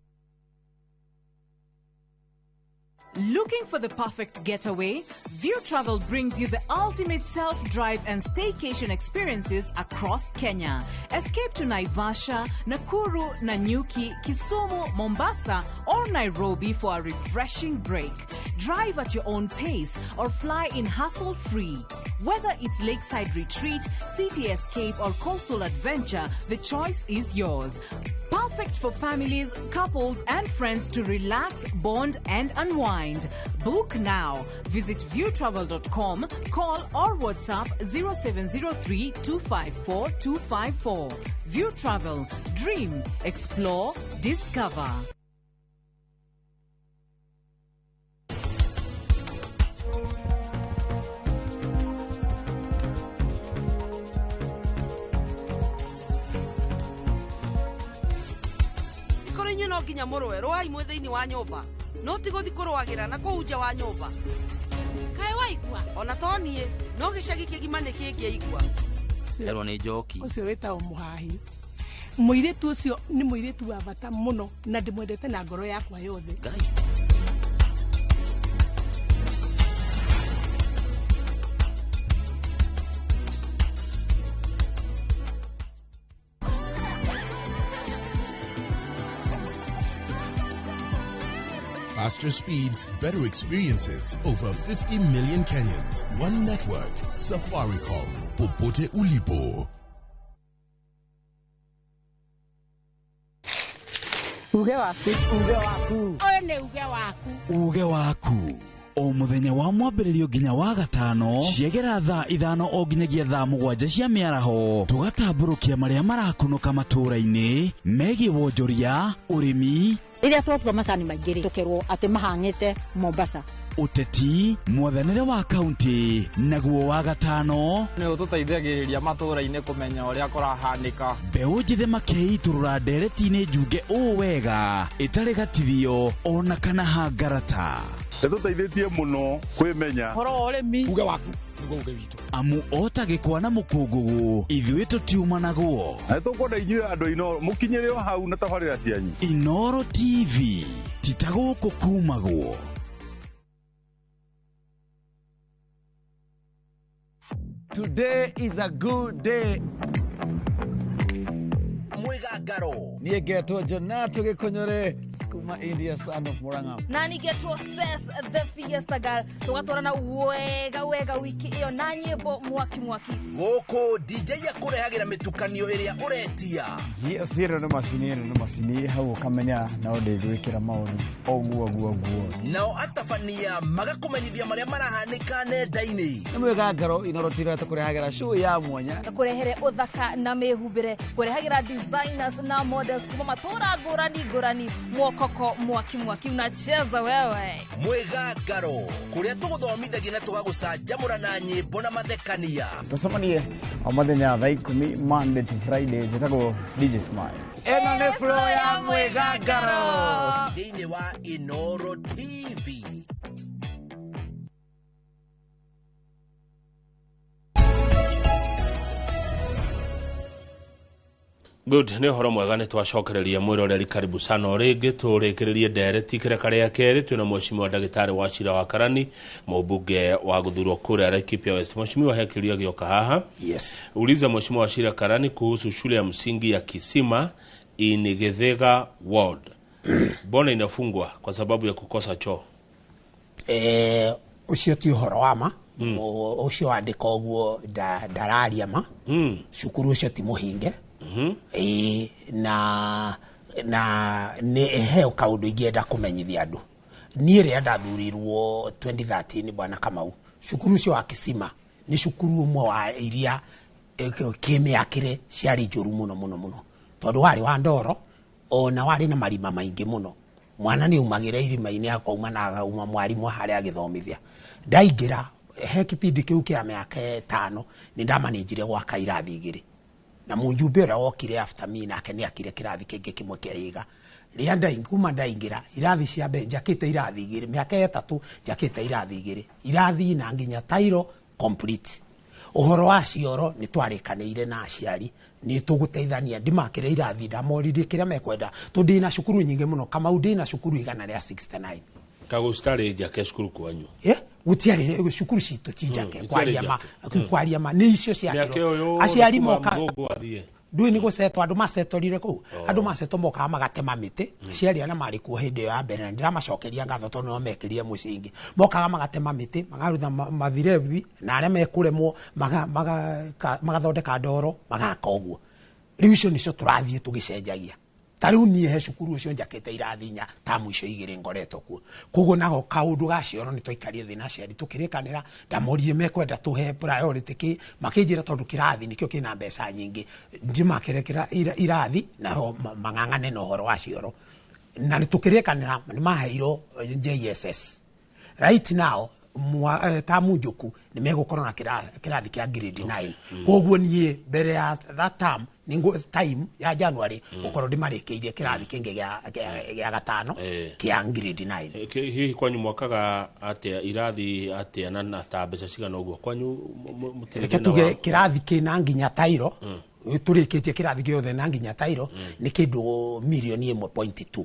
Looking for the perfect getaway? View Travel brings you the ultimate self-drive and staycation experiences across Kenya. Escape to Naivasha, Nakuru, Nanyuki, Kisumu, Mombasa, or Nairobi for a refreshing break. Drive at your own pace or fly in hassle-free. Whether it's lakeside retreat, city escape, or coastal adventure, the choice is yours. Perfect for families, couples, and friends to relax, bond, and unwind. Book now. Visit viewtravel.com, call or WhatsApp 0703 254 254. View Travel. Dream, explore, discover. No nginya mũrũe rũai mwĩ thĩinĩ wa nyũmba no ti gũthi kũrũagĩra na kũu nja wa nyũmba. Kaĩ waigua? Ona to niĩ no gĩcagi kĩgima nĩ kĩngĩaigua. Cerwo nĩ njoki. Ũcio wĩtagwo mũhahi. Mũirĩtu ũcio nĩ mũirĩtu wa bata mũno na ndĩmwendete na ngoro yakwa yothe. Faster speeds, better experiences. Over 50 million Kenyans. One network. Safaricom. Popote ulipo. Uge waku. Uge waku. Ũyũ nĩ uge waku. Uge waku. O mũthenya wa mwambĩrĩrio nginya wa gatano ciegera thaa 5 o nginyagia thaa 7 cia mĩaraho tũgatambũrũkia marĩa marakunũka matũũra-inĩ megiĩ wonjoria, ũrĩmi, rĩrĩa twatua macani maingĩ rĩ tũkerwo atĩ mahang'ĩte Mombasa, ũteti, mwathanĩre wa kaunti, naguo wa gatano nĩ ũtũteithagĩrĩria matũũra-inĩ kũmenya ũrĩa kũrahanĩka. Mbeũ njĩthĩ makĩitũrũra ndereti-inĩ njunge ũũ wega ĩtarĩ gatithio ona kana hangarata. Nĩtũteithĩtie mũno kwĩmenya ũhoro wa ũrĩmi. Uge waku nĩguo uge witũ. Amu ota gĩkwa na mũkũngũgũ ithuĩ tũtiumanagwo. Na nĩtũkwenda inyuĩ andũ a Inooro mũkinyĩre o hau na tabarĩra cianyu. Inooro TV ti ta gũkũ kumagwo. Today is a good day. Mwigangaro. Niĩ ngetwo Jonato Gĩkũnyũrĩ kuma India, son of Murang'a. Na nĩngetwo Ses the Fiesta Girl. Tũgatwarana wega wega wiki ĩyo na nyĩmbo mwaki mwaki. Gũkũ DJ akũrehagĩra mĩtukanio ĩrĩa ũretia. Yes, ĩno nĩ macini, ĩno nĩ macini hau ũkamenya no ndĩgwĩkĩra maũndũ ũguo ũguo ũguo. Nao atabania magakũmenyithia marĩa marahanĩka nenda-inĩ. Nĩ Mwigangaro Inooro TV tũkũrehagĩra show ya mwanya. Kũrehere ũthaka na mĩhumbĩre, kũrehagĩra designers na models kuma matũra ngũrani ngũrani, mwokoko mwaki mwaki unacheza wewe. Mwigangaro kũrĩa tũgũthomithagia na tũgagũcanjamũra na nyĩmbo na mathekania. Tũcemanie o mũthenya thaa 10 Monday to Friday. Njĩtagwo DJ Smile. Ĩno nĩ flow ya Mwigangaro thĩinĩ wa Inooro TV. Good, nĩ ũhoro mwega nĩ twacokereria mwĩroreri karibu sana o rĩngĩ tũrĩkĩrĩrie ndereti kĩreka rĩa kerĩ twĩna mheshimiwa ndagĩtarĩ wa Wachira wa Karani, mũmbunge wa gũthurwo kũrĩa Laikipia West. Mheshimiwa, he kĩũria gĩoka haha. Yes. Uliza mheshimiwa Wachira Karani kuhusu shule ya msingi ya Kisima in Githega Ward. Mbona inafungwa kwa sababu ya kukosa choo? Ũcio ti ũhoro wa ma. Ũcio wandĩka ũguo ndararia ma. Cukuru ũcio ti mũhinge. Ĩĩ, na nĩ he kaũndũ ingĩenda kũmenyithia andũ. Niĩ rĩrĩa ndathurirwo 2013, bwana Kamau, cukuru ũcio wa Kisima nĩ cukuru ũmwe wa iria kĩmĩakĩre ciarĩ njũru mũno mũno mũno, tondũ warĩ wa ndoro ona warĩ na marima maingĩ mũno. Mwana nĩ aumagĩra irima-inĩ akauma na akauma mwarimũ harĩa agĩthomithia. Ndaingĩra he kipindi kĩu kĩa mĩaka 5 nĩ ndamanĩnjire gwaka irathi 2, na mũjumbe ũrĩa wokire after me nake nĩ akire kĩrathi kĩngĩ kĩmwe kĩa iga. Rĩrĩa kuma ndaingĩra irathi cia mbere njakĩte irathi 2, mĩaka 3 njakĩte irathi 2, irathi na nginya tairo complete. Ũhoro wa cioro nĩ twarĩkanĩire na aciari nĩ tũgũteithania, ndimakĩre irathi, ndamoririe kĩrĩa mekwenda, tondũ ndĩna cukuru nyingĩ mũno. Kamau, ndĩna cukuru 169. Kago citarĩ njake cukuru kwanyu? Gũtiarĩ cukuru citũ ti njake, kwaria ma nĩ icio ciakĩrwo aciari moka. Ndũĩ nĩ gũcetwo, andũ macetorire kũu, andũ macetwo mokaga magatema mĩtĩ. Aciari arĩa marĩ kuo hĩndĩ ĩyo ya mbere, na ndĩramacokeria ngatho tondũ nĩo mekĩrire mũcingi, mokaga magatema mĩtĩ, magarutha mathirethi, na arĩa mekũremwo magathondeka ndoro, magaka ũguo. Rĩu icio nĩcio tũrathiĩ tũgĩcenjagia. Ta rĩu niĩ he cukuru ũcio njakĩte irathi 4 tamu icio 2 ngoretwo kuo. Koguo naho kaũndũ ga cioro nĩ twaikarire thĩ na aciari tũkĩrĩkanĩra, ndamoririe mekwenda tũhe priority kĩ, makĩnjĩra tondũ kĩrathi nĩkĩo kĩna mbeca nyingĩ, ndimakĩre irathi naho mang'ang'ane na ũhoro wa cioro. Na nĩ tũkĩrĩkanĩra nĩ maheirwo JSS. Right now tamu njũku nĩ megũkorwo na kĩrathi kĩa grade 9. Koguo niĩ mbere ya that term time ya January gũkorwo ndĩmarĩkĩirie kĩrathi kĩngĩ gĩa gatano kĩa grade 9. Hihi kwanyu mwakaga atĩa irathi atĩa na ta mbeca cigana ũguo kwanyu? Reke tuge kĩrathi kĩna nginya tairo, tũrĩkĩtie kĩrathi gĩothe na nginya tairo nĩ kĩndũ mirioni 1.2.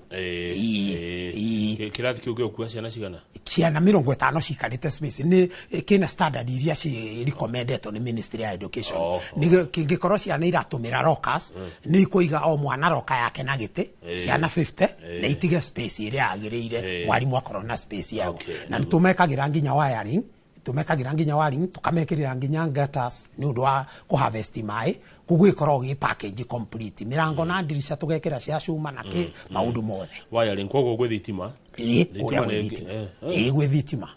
Kĩrathi kĩu gĩgũkua ciana cigana? Ciana 50 cikarĩte space. Nĩ kĩna standard iria ci recommendetwo nĩ Ministry ya Education. Nĩ kĩngĩkorwo ciana iratũmĩra lockers, nĩ ikũiga o mwana locker yake na gĩtĩ, ciana 50, na itige space ĩrĩa yagĩrĩire, mwarimũ akorwo na space yao. Na nĩ tũmekagĩra nginya wiring, tũkamekĩrĩra nginya gutters nĩ ũndũ wa kũharvest maĩ. Koguo ĩkoragwo gĩ package complete, mĩrango na ndirica tũgekĩra cia cuma na kĩ, maũndũ mothe. Wiring koguo gwĩ thitima? Ĩĩ, kũrĩa gwĩ thitima. Ĩĩ, gwĩ thitima.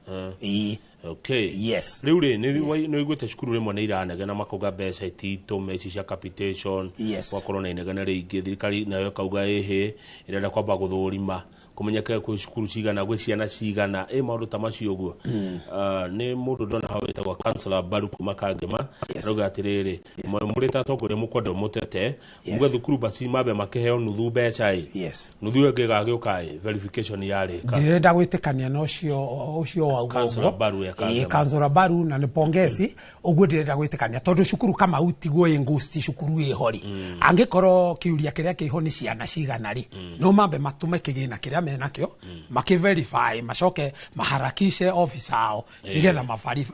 Ĩĩ. Okay. Yes. Rĩu rĩ, nĩ ũiguĩte cukuru rĩmwe nĩ iranegena makauga mbeca ititũme ici cia capitation. Gwakorwo na inegene rĩingĩ, thirikari nayo ĩkauga ĩhĩ ĩrenda kwamba gũthũrima kũmenyeke kwĩ cukuru cigana, gwĩ ciana cigana, ĩ maũndũ ta macio ũguo. Nĩ mũndũ ndona hau wĩtagwo Councillor Baru kuma Kangema, arauga atĩrĩrĩ, mũrĩ ta atongoria mũkwenda mũtete, muge thukuru basi mambe makĩheo nuthu mbeca ĩ, nuthu ĩyo ĩngĩ ĩgagĩũka ĩ verification yarĩka. Ndĩrenda gwĩtĩkania na ũcio wauga Councillor Baru ya Kangema. Councillor Baru na nĩ pongezi ũguo ndĩrenda gwĩtĩkania tondũ cukuru Kamau tiguo ĩ ngũsti, cukuru ĩho rĩ, angĩkorwo kĩũria kĩrĩa kĩho nĩ ciana cigana rĩ, no mambe matũme kĩgĩna kĩrĩa menakĩo makĩverify, macoke maharakishe officer ao nĩgetha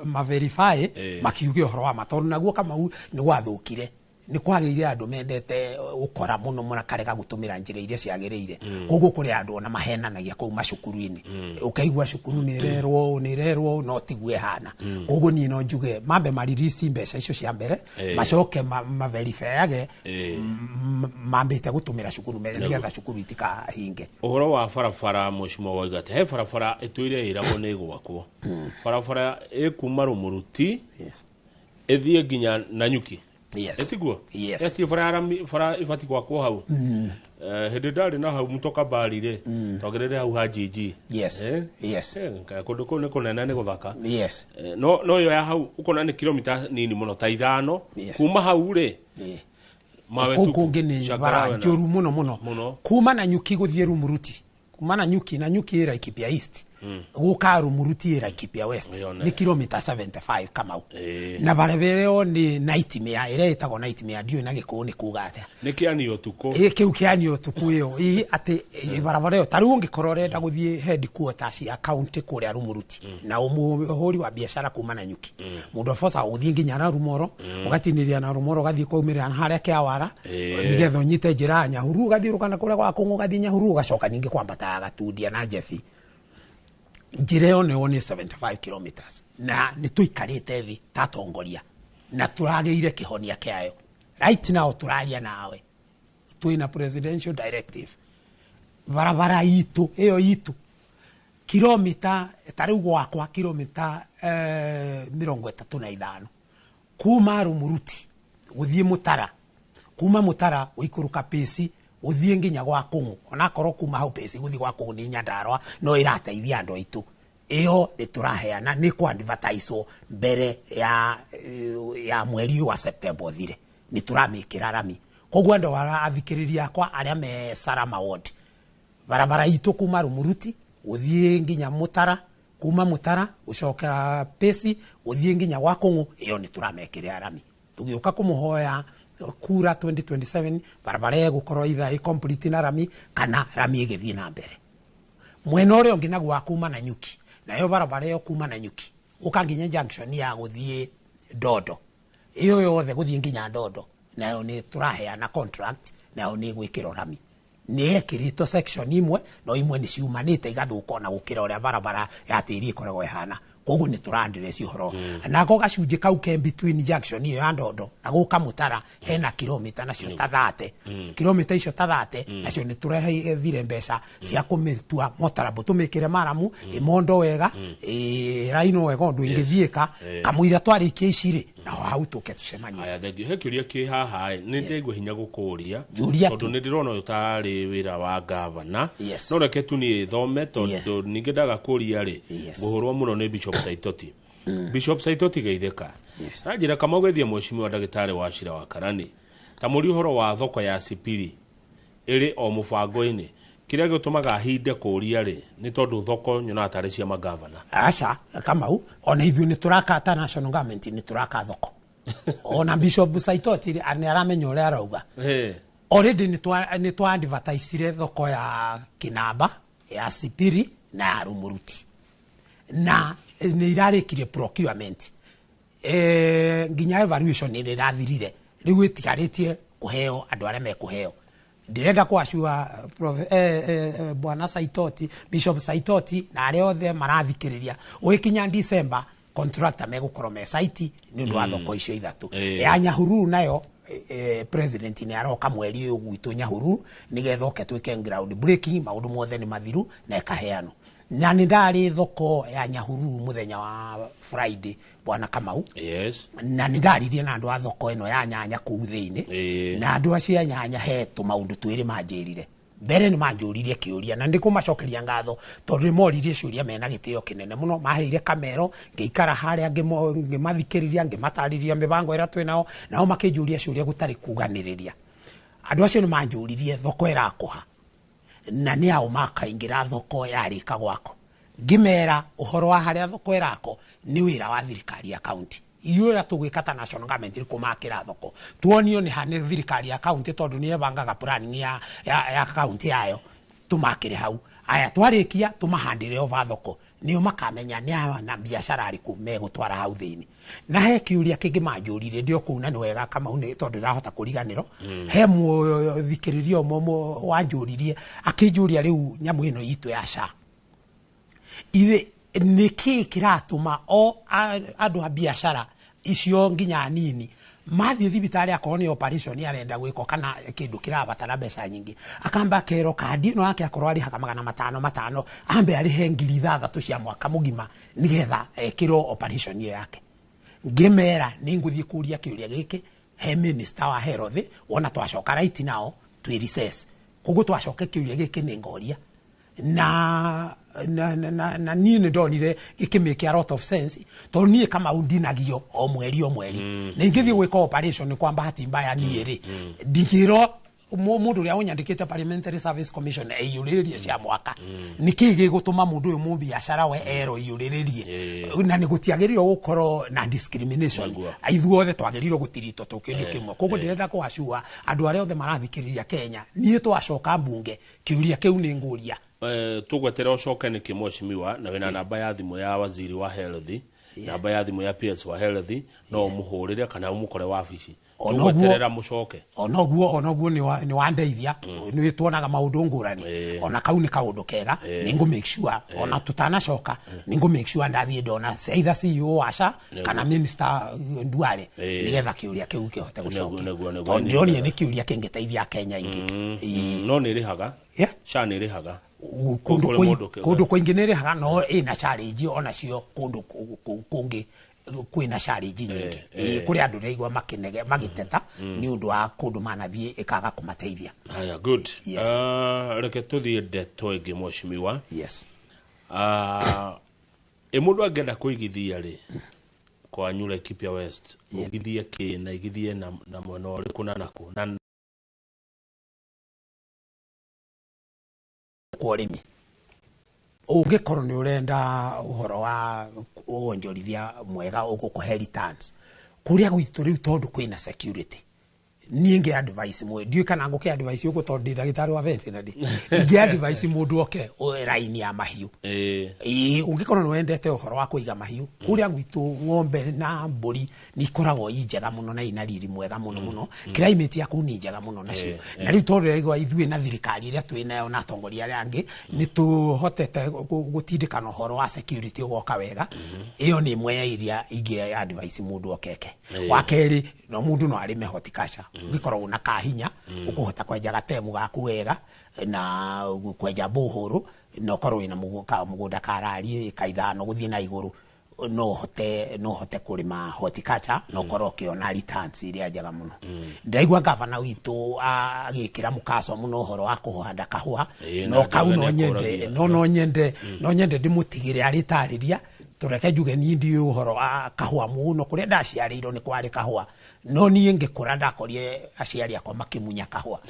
maverify makiuge ũhoro wa ma, tondũ naguo Kamau nĩ gwathũkire, nĩ kwagĩire andũ mendete ũkora mũno mũno karega gũtũmĩra njĩra iria ciagĩrĩire. Koguo kũrĩ andũ ona mahenanagia kũu macukuru-inĩ, ũkaigua cukuru nĩ ĩrerwo nĩ ĩrerwo no tiguo ĩhana. Koguo niĩ no njuge mambe maririsi mbeca icio cia mbere, macoke maverifyage mambĩte gũtũmĩra cukuru nĩgetha cukuru itikahinge. Ũhoro wa barabara, mheshimiwa Waigate, he barabara ĩtũire ĩragwo nĩ ĩgwakwo, barabara ĩkuma Rũmũruti ĩthiĩ nginya Nanyuki. Yes. Etiguo? Yes. Eti bara ibati gwakwo hau. Hĩndĩ ndarĩ na hau mũtoka mbari rĩ, twagerere hau ha GG. Yes. Yes. Kũndũ kũu nĩ kũnene nĩ gũthaka. Yes. No ĩyo ya hau ũkona nĩ kilomita nini mũno ta 5 kuma hau rĩ. Kũu kũngĩ nĩ bara njũru mũno mũno. Kuma Nanyuki gũthiĩ Rumuruti. Kuma Nanyuki, Nanyuki ĩ Laikipia East. Gũka Rumuruti Laikipia West Yone. nĩ kilomita 75, Kamau, na barabara ĩyo nĩ nightmare, ĩrĩa ĩtagwo nightmare, ndiũĩ na Gĩkũyũ nĩ kuga atĩa. Nĩ kĩani ũtukũ. Ĩ, kĩu kĩani ũtukũ ĩyo, ĩ atĩ ĩ, barabara ĩyo ta rĩu ũngĩkorwo ũrenda gũthiĩ headquarters cia county kũrĩa Rumuruti na ũhũri wa biacara kuma na nyuki, mũndũ abocaga gũthiĩ nginya na Rumoro, ũgatinĩria na Rumoro, ũgathiĩ kwaumĩrĩra na harĩa Kĩawara, nĩgetha ũnyite njĩra ya Nyahururu, ũgathiũrũka na kũrĩa gwa Kũng'ũ, ũgathiĩ Nyahururu, ũgacoka ningĩ kwambata Gatundia na Njebi. Njĩra ĩyo nĩyo nĩ 75 kilometers, na nĩ tũikarĩte thĩ ta atongoria na tũragĩire kĩhonia kĩayo. Right now tũraria nawe twĩna presidential directive, barabara itũ ĩyo itũ kilomita ta rĩu gwakwa kilomita 35 kuma Rumuruti gũthiĩ Mũtara, kuma Mũtara gũikũrũka Pĩci gũthiĩ nginya gwa Kũng'ũ, onakorwo kuma hau Pĩci gũthiĩ gwa Kũng'ũ nĩ Nyandarũa, no ĩrateithia andũ aitũ. Ĩyo nĩ tũraheana, nĩ kũ mbere ya mweri ũyũ wa September ũthire, nĩ tũramĩkĩra rami. Koguo andũ arĩa athikĩrĩria akwa arĩa me Salama ward, barabara itũ kuma Rumuruti gũthiĩ nginya Mũtara, kuma Mũtara gũcokera Pĩci gũthiĩ nginya gwa Kũng'ũ, ĩyo nĩ tũramekĩrĩra rami. Tũgĩũka kũmũhoya kura 2027, barabara ĩgũkorwo either ĩ complete na rami kana rami ĩgĩthiĩ na mbere. Mwena ũrĩa ũngĩ naguo wa kuma na nyuki, nayo barabara ĩyo kuma na nyuki ũka nginya junction ya gũthiĩ Ndondo, ĩyo yothe gũthiĩ nginya Ndondo, nayo nĩ tũraheana contract, nayo nĩ ĩgwĩkĩrwo rami. Nĩ yekĩrĩtwo section imwe, no imwe nĩ ciumanĩte igathũka ona gũkĩra ũrĩa barabara ya tĩri ĩkoragwo ĩhana, koguo nĩ tũra-address ũhoro. Nako gacunjĩ kau ke between junction ĩyo ya Ndondo na gũka Mũtara, hena kilomita nacio ta 30, kilomita icio ta 30 nacio nĩ tũrethire mbeca cia kũmĩtua motarabo, tũmĩkĩre maramu, ĩmondo wega, ĩrainwo wega ũndũ ĩngĩthiĩka kamũira twarĩkia ici rĩ, naho hau tũke tũcemanie. Aya, thank you. He kĩũria kĩ haha ĩ, nĩ ndĩgua hinya gũkũria Njũria tondũ tu. Nĩ ndĩrona ũyũ tarĩ wĩra wa gavana, Yes. no reke tu niĩ thome tondũ ningĩ ndaga kũria rĩ, ngũhũrwo mũno nĩ Bishop Saitoti. Bishop Saitoti Geithĩka anjĩra kama ũgeithie mheshimiwa ndagĩtarĩ wa Cira wa Karani, ta mũri ũhoro wa thoko ya Sipiri ĩrĩ o mũbango-inĩ. Kĩrĩa gĩtũmaga hinde kũria rĩ, nĩ tondũ thoko nyonaga tarĩ cia magavana. Aca, Kamau, ona ithuĩ nĩ tũraka ta national government, nĩ tũraka thoko. Ona Bishop Saitoti nĩ aramenya ũrĩa arauga. Already nĩ twa advertisire thoko ya Kinamba, ya Sipiri na ya Rumuruti, na nĩ irarĩkirie procurement, nginya evaluation nĩ ĩrathirire, rĩu ĩtigarĩtie kũheo andũ arĩa mekũheo. Ndĩrenda kwacua bwana Saitoti, Bishop Saitoti, na arĩa othe marathikĩrĩria, ũgĩkinya December contractor megũkorwo me site nĩ ũndũ wa thoko icio ithatũ. Ya Nyahururu nayo, president nĩ aroka mweri ũyũ gwitũ Nyahururu nĩgetha oke twĩke ground breaking, maũndũ mothe nĩ mathiru na ĩkaheanwo. Na nĩ ndarĩ thoko ya Nyahururu mũthenya wa Friday, bwana Kamau, na nĩ ndaririe na andũ a thoko ĩno ya nyanya kũu thĩinĩ, na andũ acio a nyanya he tũmaũndũ twĩrĩ manjĩrire. Mbere nĩ manjũririe kĩũria, na ndĩkũmacokeria ngatho tondũ nĩ moririe ciũria mena gĩtĩo kĩnene mũno. Maheire kamero ngĩikara harĩa, ngĩmathikĩrĩria, ngĩmatarĩria mĩbango ĩrĩa twĩ nao, nao makĩnjũria ciũria gũtarĩ kuganĩrĩria. Andũ acio nĩ manjũririe thoko ĩrakũha na nĩ ao makaingĩra thoko yarĩka gwako. Ngĩmera ũhoro wa harĩa thoko ĩrako nĩ wĩra wa thirikari ya county. Ithuĩ ũrĩa tũgwĩka ta national government nĩ kũmakĩra thoko, tuonio nĩ ha nĩ thirikari ya county, tondũ nĩ ĩbangaga planning ya county yayo, tũmakĩre hau. Aya twarĩkia tũmahandĩre over thoko, nĩo makamenya nĩ aya na biacara arĩkũ megũtwara hau thĩinĩ. Na he kĩũria kĩngĩ manjũririe ndĩ o kũu, na nĩ wega, Kamau, nĩ tondũ ndĩrahota kũriganĩrwo. He mũthikĩrĩria ũmwe wanjũririe, akĩnjũria rĩu nyamũ ĩno itũ ya SHA ithe nĩkĩ kĩratũma o andũ a biacara icio nginya nini mathiĩ thibitarĩ, akorwo nĩ operation arenda gwĩkwo kana kĩndũ kĩrabatara mbeca nyingĩ, akamba akerwo kandi ĩno yake akorwo arĩhaga 500 500, ambe arĩhe 6,000 cia mwaka mũgima nĩgetha ekĩrwo operation ĩyo yake. Ngĩmera nĩ ngũthiĩ kũria kĩũria gĩkĩ he minister wa health wona twacoka. Right now twĩ recess, koguo twacoka kĩũria gĩkĩ nĩ ngoria na niĩ nĩ ndonire gĩkĩmake a lot of sense, tondũ niĩ Kamau ndinagio o mweri o mweri, na ingĩthiĩ gwĩka operation kwa bahati mbaya niĩ rĩ, ndingĩrwo Mundu uria unyandikite Parliamentary Service Commission eiyuririe cia mwaka niki gigutuma mundu uyu mubiacara we ero iyuririe na ni gutiagirirwo gukorwo na discrimination ithuothe twagirirwo gutiritwo tukindu kimwe. Koguo ndirenda kuacua andu aria othe marathikiriria Kenya nie twacoka mbunge kiuria kiu ni nguria. Tugwetere ucoke niki mheshimiwa na wina namba ya thimu ya waziri wa health, namba ya thimu ya PS wa health, no umuhurire kana umukore wabici tugweterera mucoke. Onoguo ni wandeithia ni tuonaga maundu ngurani ona kau ni kaundu kega ni ngu make sure ona tutanacoka ni ngu make sure ndathie ndona either CEO wa SHA kana minister Duale nigetha kiuria kiu kihote gucoka tondu ndionire ni kiuria kingiteithia Kenya ingi. No ni rihaga SHA ni rihaga kundu kuingi ni rihaga no ina challenge ona cio kundu kungi kwina challenge nyingi kuri andu ndaigua makinege magiteta ni undu wa kundu manathie ikaga kumateithia. Haya, good. Reke tuthie ndeto ingi mheshimiwa. Yes. Mundu angenda kuigithia ri kwanyu Laikipia West ugithie ki na igithie na mwena uriku na naku na kwa urimi ungikorwo ni urenda uhoro wa wonjorithia mwega ugukuhe returns kuria gwitu riu tondu kwina security nie ngi advice mwe ndiu kana nguke advice uko tondu ndi ndagitari wa veterinary ngi advice mundu oke raini ya mahiu. Ungikorwo ni wendete uhoro wa kuiga mahiu kuria gwitu ng'ombe na mburi ni ikoragwo i njega muno na ina riri mwega muno muno climate yaku ni njega muno nacio na riu tondu raigwa ithuĩ na thirikari iria twĩ nayo na atongoria aria angi ni tuhotete gutindikana uhoro wa security ugoka wega. Iyo ni imwe ya iria ingi advice mundu okeke. Wa keri no mundu no arime horticulture ngikorwo na kahinya ukuhota kwenja gatemu gaku wega na kwenja bohoro no korwo ina mugunda karari kaithano guthie na iguru no hote kurima horticulture no korwo kiona returns iria njega muno. Ndaigua gavana witu agikira mukaco muno uhoro wa kuhanda kahua no kau no nyende no nyende ndimutigire aritariria tureke njuge ni ndi uhoro wa kahua muno kuria ndaciarĩirwo ni kwari kahua no niĩ ngĩkũra ndakorie aciari akwa makimunya kahua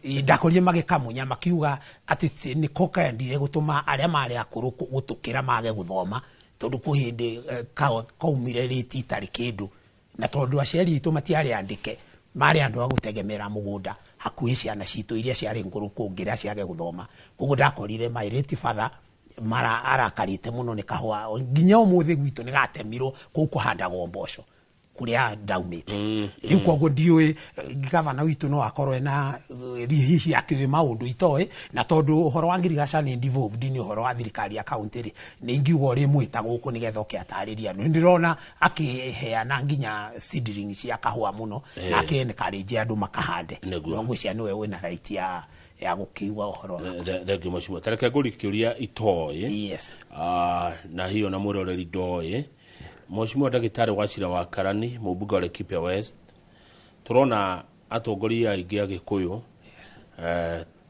ndakorie magĩkamunya makiuga atĩ nĩko kendire gũtũma arĩa marĩ akũrũ gũtũkĩra mage gũthoma tondu kwĩ hĩndĩ kaumire rĩti itarĩ kĩndũ na tondu aciari aitũ matiarĩ andĩke marĩ andũ a gũtegemera mũgũnda hakuhĩ ciana citũ iria ciarĩ ngũrũ kũngĩra ciage gũthoma. Koguo ndakorire my late father mara arakarite muno ni kahua nginya umuthi gwitu ni gatemirwo kuu kuhandagwo mboco kuria ndaumite. Riu koguo ndiui gavana witu no akorwo na hihi akiui maundu itoe na tondu uhoro wa ngirigaca ni devolved ni uhoro wa thirikari ya county ri ni ingiuga uri mwita guku nigetha oke atariria ni ndirona akiheana nginya seedling cia kahua muno na akiencourage andu makahande no ngwicia niwe wina right ya gukiuga uhoro. Thank you mheshimiwa. Tareke ngũrie kĩũria itoĩ. Yes. Na hiyo na mwĩroreri ndoĩ. Mheshimiwa ndagĩtarĩ Wachira wa Karani mũmbunge wa Laikipia West, turona atongoria aingĩ a Gĩkũyũ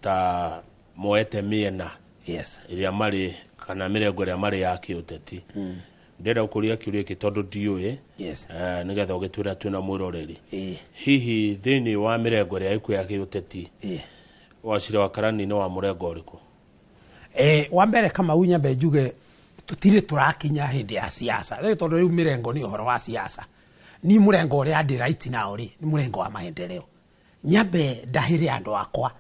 ta moete mĩena ĩrĩa marĩ kana mĩrengo ĩrĩa marĩ ya kĩũteti. Ndĩrenda gũkũria kĩũria gĩkĩ tondũ ndiũĩ nĩgetha ũgĩtwĩra twĩna mwĩroreri. Hihi thĩinĩ wa mĩrengo ĩrĩa ĩkuo ya kĩũteti Wachira wa Karani ni wa murengo uriku? Wa mbere kama unyambe njuge tutire turakinya hindi ya siasa riu tondu riu mirengo ni uhoro wa siasa ni murengo uria ndi right now ri ni murengo wa maendeleo nyambe ndahire andu akwa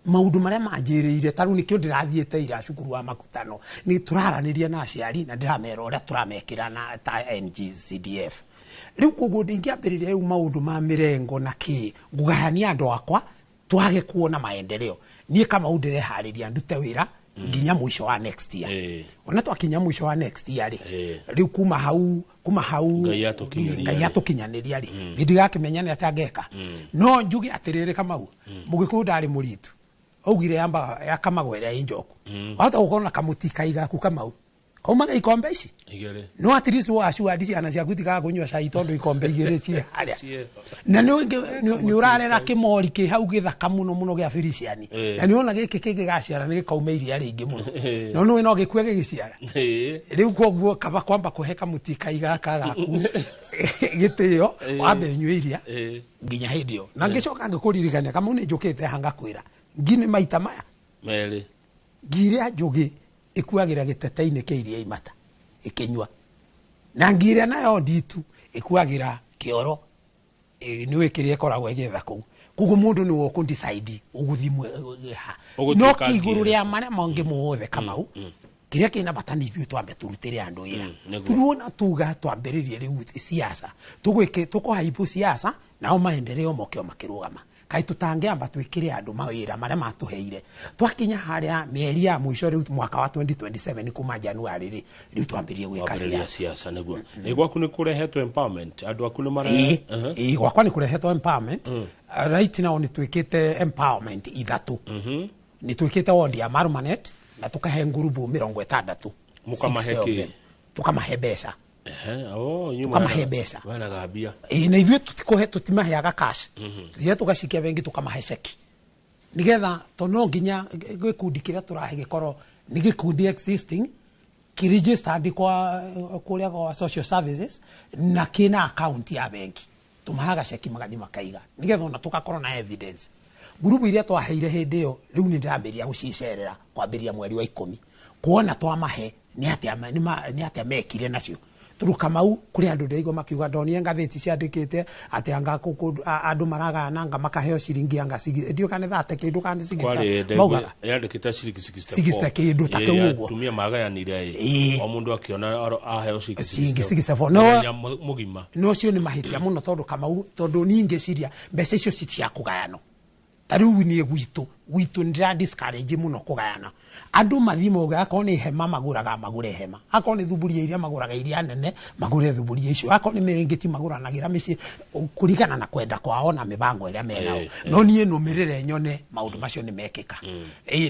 maundu maria manjiriire taru nikio ndirathiete ira cukuru wa makutano ni turaraniria na aciari na ndiramera uria turamekira na ta NGCDF riu koguo ndingiambiriria riu maundu ma mirengo na ki ngugayania andu akwa twage kuona maendeleo nie kama undirehariria ndute wira nginya mwisho wa next year. Ona twakinya mwisho wa next year ri riu kuma hau Ngai atukinyaniria ri ndigakimenya ni atangeka no njuge atiriri Kamau mugikuyu ndari muritu augire yamba yakamagwera injoku wahota gukorwo na kamuti kaigaku Kamau Kaumaga ikombe ici Igĩrĩ. No at least wacuandi ciana ciaku itigaga kũnyua cai tondũ ikombe igĩrĩ ciĩ harĩa. Na nĩ ũrarera kĩmori kĩ hau gĩthaka mũno mũno gĩa biriciani. Na nĩ wona gĩkĩ kĩngĩgaciara nĩ gĩkauma iria rĩingĩ mũno. No nĩũĩ no gĩkue gĩgĩciara. Rĩu koguo kaba kwamba kũhe kamũti kai gaka gaku gĩtĩo, wambe ũnyue iria nginya hĩndĩ ĩyo. Na ngĩcoka ngĩkũririkania kamau nĩ njũkĩte haha ngakwĩra ngi nĩ maita maya Merĩ. Ngi ĩrĩa njũgĩ ĩkuagĩra gĩtete-inĩ kĩa iria imata ĩkĩnyua, na ngi ĩrĩa nayo nditu ĩkuagĩra kĩoro, nĩũĩ kĩrĩa ĩkoragwo ĩgĩetha kũu. Koguo mũndũ nĩwe ũkũ decide ũgũthiĩ ha. Ũgũtuĩka No kĩ igũrũ ngi rĩa marĩa mangĩ mothe Kamau, kĩrĩa kĩna bata nĩ ithuĩ twambe tũrutĩre andũ wĩra. Turuona tuga twambĩrĩrie rĩu siasa, tũkũhaibũ siasa nao maendeleo moke o makĩrũgama. Kaĩ tũtangĩamba twĩkĩre andũ mawĩra marĩa matũheire. Twakinya harĩa mĩeri ya mũico rĩu mwaka wa 2027 kuma January rĩ, rĩu twambĩrĩrie gwĩka Wambĩrĩria siasa. Siasa nĩguo. Ĩ gwaku nĩ kũrehetwo empowerment, andũ aku nĩ mara Ĩĩ, gwakwa nĩ kũrehetwo empowerment. Right now nĩ twĩkĩte empowerment ithatũ. Nĩ twĩkĩte ward ya Marmanet na tũkahe ngurubu 60. Mũkamahe 60 of kĩ? them. Tũkamahe mbeca. Oh, inyuĩ Tũkamahe mbeca. Mwena mbia. Ĩĩ, na ithuĩ tũtikũhe, tũtimaheaga cash. Tũthiaga tũgacikia bengi tũkamahe ceki nĩgetha to no nginya gĩkundi kĩrĩa tũrahe gĩkorwo nĩ gĩkundi existing kĩ-registered kwa kũrĩa kwa social services na kĩna account ya bengi. Tũmaheaga ceki magathiĩ makaiga nĩgetha ona tũgakorwo na evidence. Ngurubu iria twaheire hĩndĩ ĩyo rĩu nĩ ndĩrambĩrĩria gũcicerera kwambĩrĩria mweri wa 10 kuona twamahe nĩ atĩa mekire nacio. Tondũ Kamau kũrĩ andũ ndĩraigua makiuga ndonire ngathĩti ciandĩkĩte atĩ anga andũ maragayana anga makaheo ciringi anga ndiũĩ kana nĩ 30 kĩndũ kana nĩ 60 Kwarĩ maugaga. yandĩkĩte ciringi 64. 60 kĩndũ ta kĩu ũguo. Atumia magayanire o mũndũ akĩona aheo ciringi Ciringi 64. 64. Mũthenya mũgima. No ũcio nĩ mahĩtia mũno tondũ Kamau, tondũ niĩ ngĩciria mbeca icio ci cia kũgayanwo. Ta rĩu niĩ gwitũ nĩ ndĩra discourage mũno kũgayana. Andũ mathiĩ mauge akorwo nĩ hema magũraga magũre hema, akorwo nĩ thuburia iria magũraga iria nene magũre thuburia icio, akorwo nĩ mĩrĩngĩti magũranagĩra mĩciĩ kũringana na kwenda kwao na mĩbango ĩrĩa menao. No niĩ nũmĩrĩre nyone maũndũ macio nĩ mekĩka.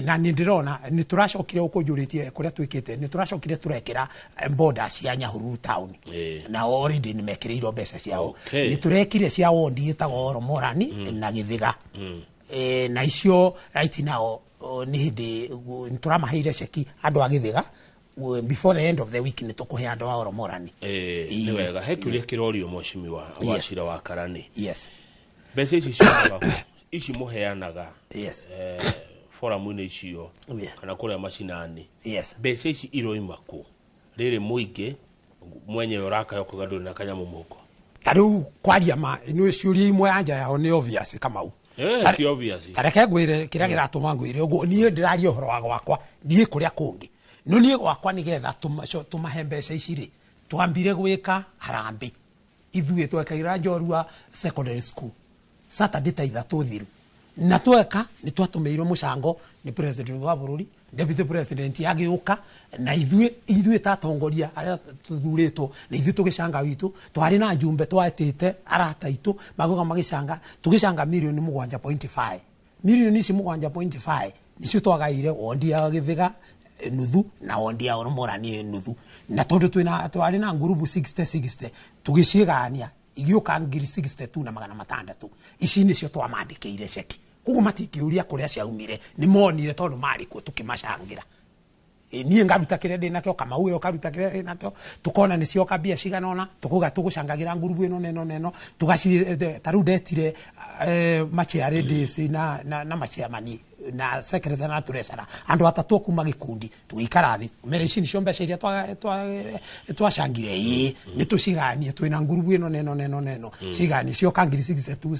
Na nĩ ndĩrona nĩ tũracokire ũkũnjũrĩtie kũrĩa twĩkĩte, nĩ tũracokire tũrekĩra border cia Nyahururu town. Na already nĩ mekĩrĩirwo mbeca ciao. Nĩ tũrekire cia wondi ĩtagwo Oromorani na Gĩthĩga. Na icio right now nĩ hĩndĩ nĩ tũramaheire ceki andũ a Gĩthĩga, before the end of the week nĩ tũkũhe andũ a Oromorani. Nĩ wega. He kĩũria kĩrorio mheshimiwa wa Cira wa Karani. Mbeca ici ciumaga kũ? Ici mũheanaga foramu-inĩ icio kana kũrĩa macinani. Mbeca ici iroima kũ? Rĩrĩ mũingĩ mwenyewe ũrakaya ũkauga ndũrĩ na kanyamũ mũhuko. Ta rĩu kwaria ma nĩ ciũria imwe anja yao nĩ obvious Kamau. Ti obvious. Ta reke ngwĩre kĩrĩa kĩratũma ngwĩre ũguo, niĩ ndĩraria ũhoro wa gwakwa, niĩ kũrĩa kũngĩ. No niĩ gwakwa nĩgetha tũmahe mbeca ici rĩ, twambire gwĩka harambĩ. Ithuĩ twekagĩra Njorua secondary school Saturday ta ithatũ thiru. Na tweka nĩ twatũmĩirwo mũcango nĩ president wa bũrũri, deputy president agĩũka, na ithuĩ ta atongoria arĩa tũthurĩtwo, na ithuĩ tũgĩcanga witũ, twarĩ na njumbe twetĩte arata aitũ, magĩũka magĩcanga, tũgĩcanga mirioni mũgwanja point five. Mirioni ici mũgwanja point five nĩcio twagaire wondi ya Gĩthĩga nuthu na wondi ya Oromorani nuthu. Na tondũ twarĩ na ngurubu 60-60, tũgĩcigayania igĩũka ngiri 62 na magana matandatũ. Ici nĩcio twamandĩkĩire ceki. Koguo matingĩũria kũrĩa ciaumire, nĩ monire tondũ marĩ kuo tũkĩmacangĩra. Niĩ ngaruta kĩrĩa ndĩ nakĩo, Kamau ũyũ akaruta kĩrĩa ndĩ nakĩo, tũkona nĩ cioka mbia cigana ũna, tũkauga tũgũcangagĩra ngurubu ĩno na ĩno na ĩno, ta rĩu ndetire machair ladies na machairman na secretary na treasurer, andũ atatũ kuma gĩkundi, tũgĩikara thĩ, mere ici nĩcio mbeca iria twacangire, ĩĩ, nĩ tũciganie, twĩna ngurubu ĩno na ĩno na ĩno na ĩno, ciganie, cioka ngiri sixty-two,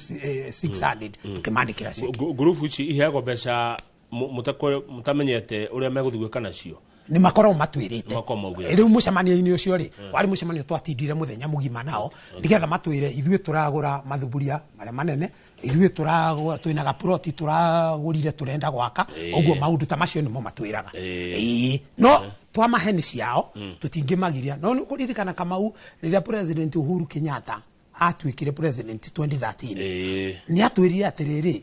six hundred, tũkĩmandĩkĩra ceki. Ngurubu ici iheagwo mbeca mũtamenyete ũrĩa megũthiĩ gwĩka nacio? Nĩ makoragwo matwĩrĩte. Nĩ makoragwo maugĩte. Rĩu mũcemanio-inĩ ũcio rĩ, warĩ mũcemanio twatindire mũthenya mũgima nao, nĩgetha matwĩre ithuĩ tũragũra mathuburia marĩa manene, ithuĩ tũragũra, twĩna gaploti tũragũrire tũrenda gwaka, ũguo maũndũ ta macio nĩmo matwĩraga. No twamahe nĩ ciao, tũtingĩmagiria. No nĩ kũririkana Kamau rĩrĩa President Uhuru Kenyatta atuĩkire president 2013, nĩ atwĩrire atĩrĩrĩ,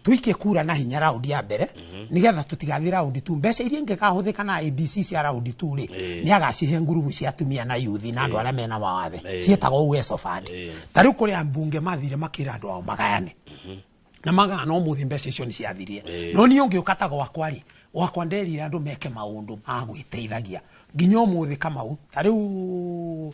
Tuikie kura na hinya raundi ya mbere nigetha tutigathi raundi tu mbeca iria ingĩkahũthĩka na ABC cia raundi tu rĩ nĩ agacihe ngurubu cia atumia na yuthi na andũ arĩa mena mawathe ciĩtagwo Uwezo Fund. Ta rĩu kũrĩ ambunge mathire makĩra andũ ao magayane na magana ũmũthĩ mbeca icio nĩ ciathirie. No niĩ ũngĩũka ta gwakwa rĩ, gwakwa nderire andũ meke maũndũ ma gwĩteithagia nginya ũmũthĩ Kamau. Ta rĩu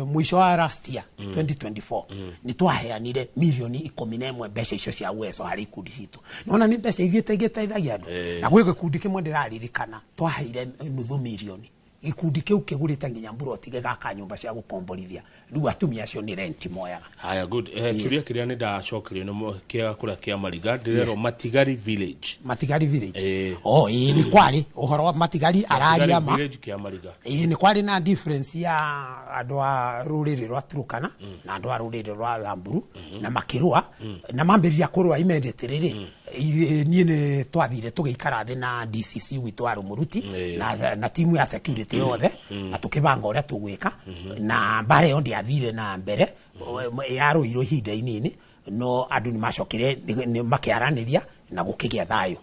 mũico wa last year 2024 nĩ twaheanire milioni 11 mbeca icio cia Uwezo harĩ ikundi citũ. Nona nĩ mbeca ithiĩte igĩteithagia andũ. Na gwĩ gĩkundi kĩmwe ndĩraririkana twaheire nuthu milioni, gĩkundi kĩu kĩgũrĩte nginya mburoti gĩgaka nyũmba cia gũkomborithia. Rĩu atumia acio nĩ renti moyaga. Haya, good. Kiuria kiria ni ndacokerio nĩ kia kũrĩa kĩa Mariga ndĩrerwo Matigari Village. Matigari Village, oh ĩĩ, nĩ kwarĩ ũhoro wa Matigari araria ma Village kĩa Mariga. Ĩĩ, nĩ kwarĩ na difference ya andũ a rũrĩrĩ rwa Turkana na andũ a rũrĩrĩ rwa Samburu na makĩrũa na mambĩrĩria kũrũa immediately rĩ, niĩ nĩ twathire tũgĩikara thĩ na DCC witũ wa Rumuruti na timu ya security yothe na tũkĩbanga ũrĩa tũgwĩka, na mbara ĩyo ndĩathire na mbere, yarũirwo ihinda inini no andũ nĩ macokire makĩaranĩria na gũkĩgĩa thayũ.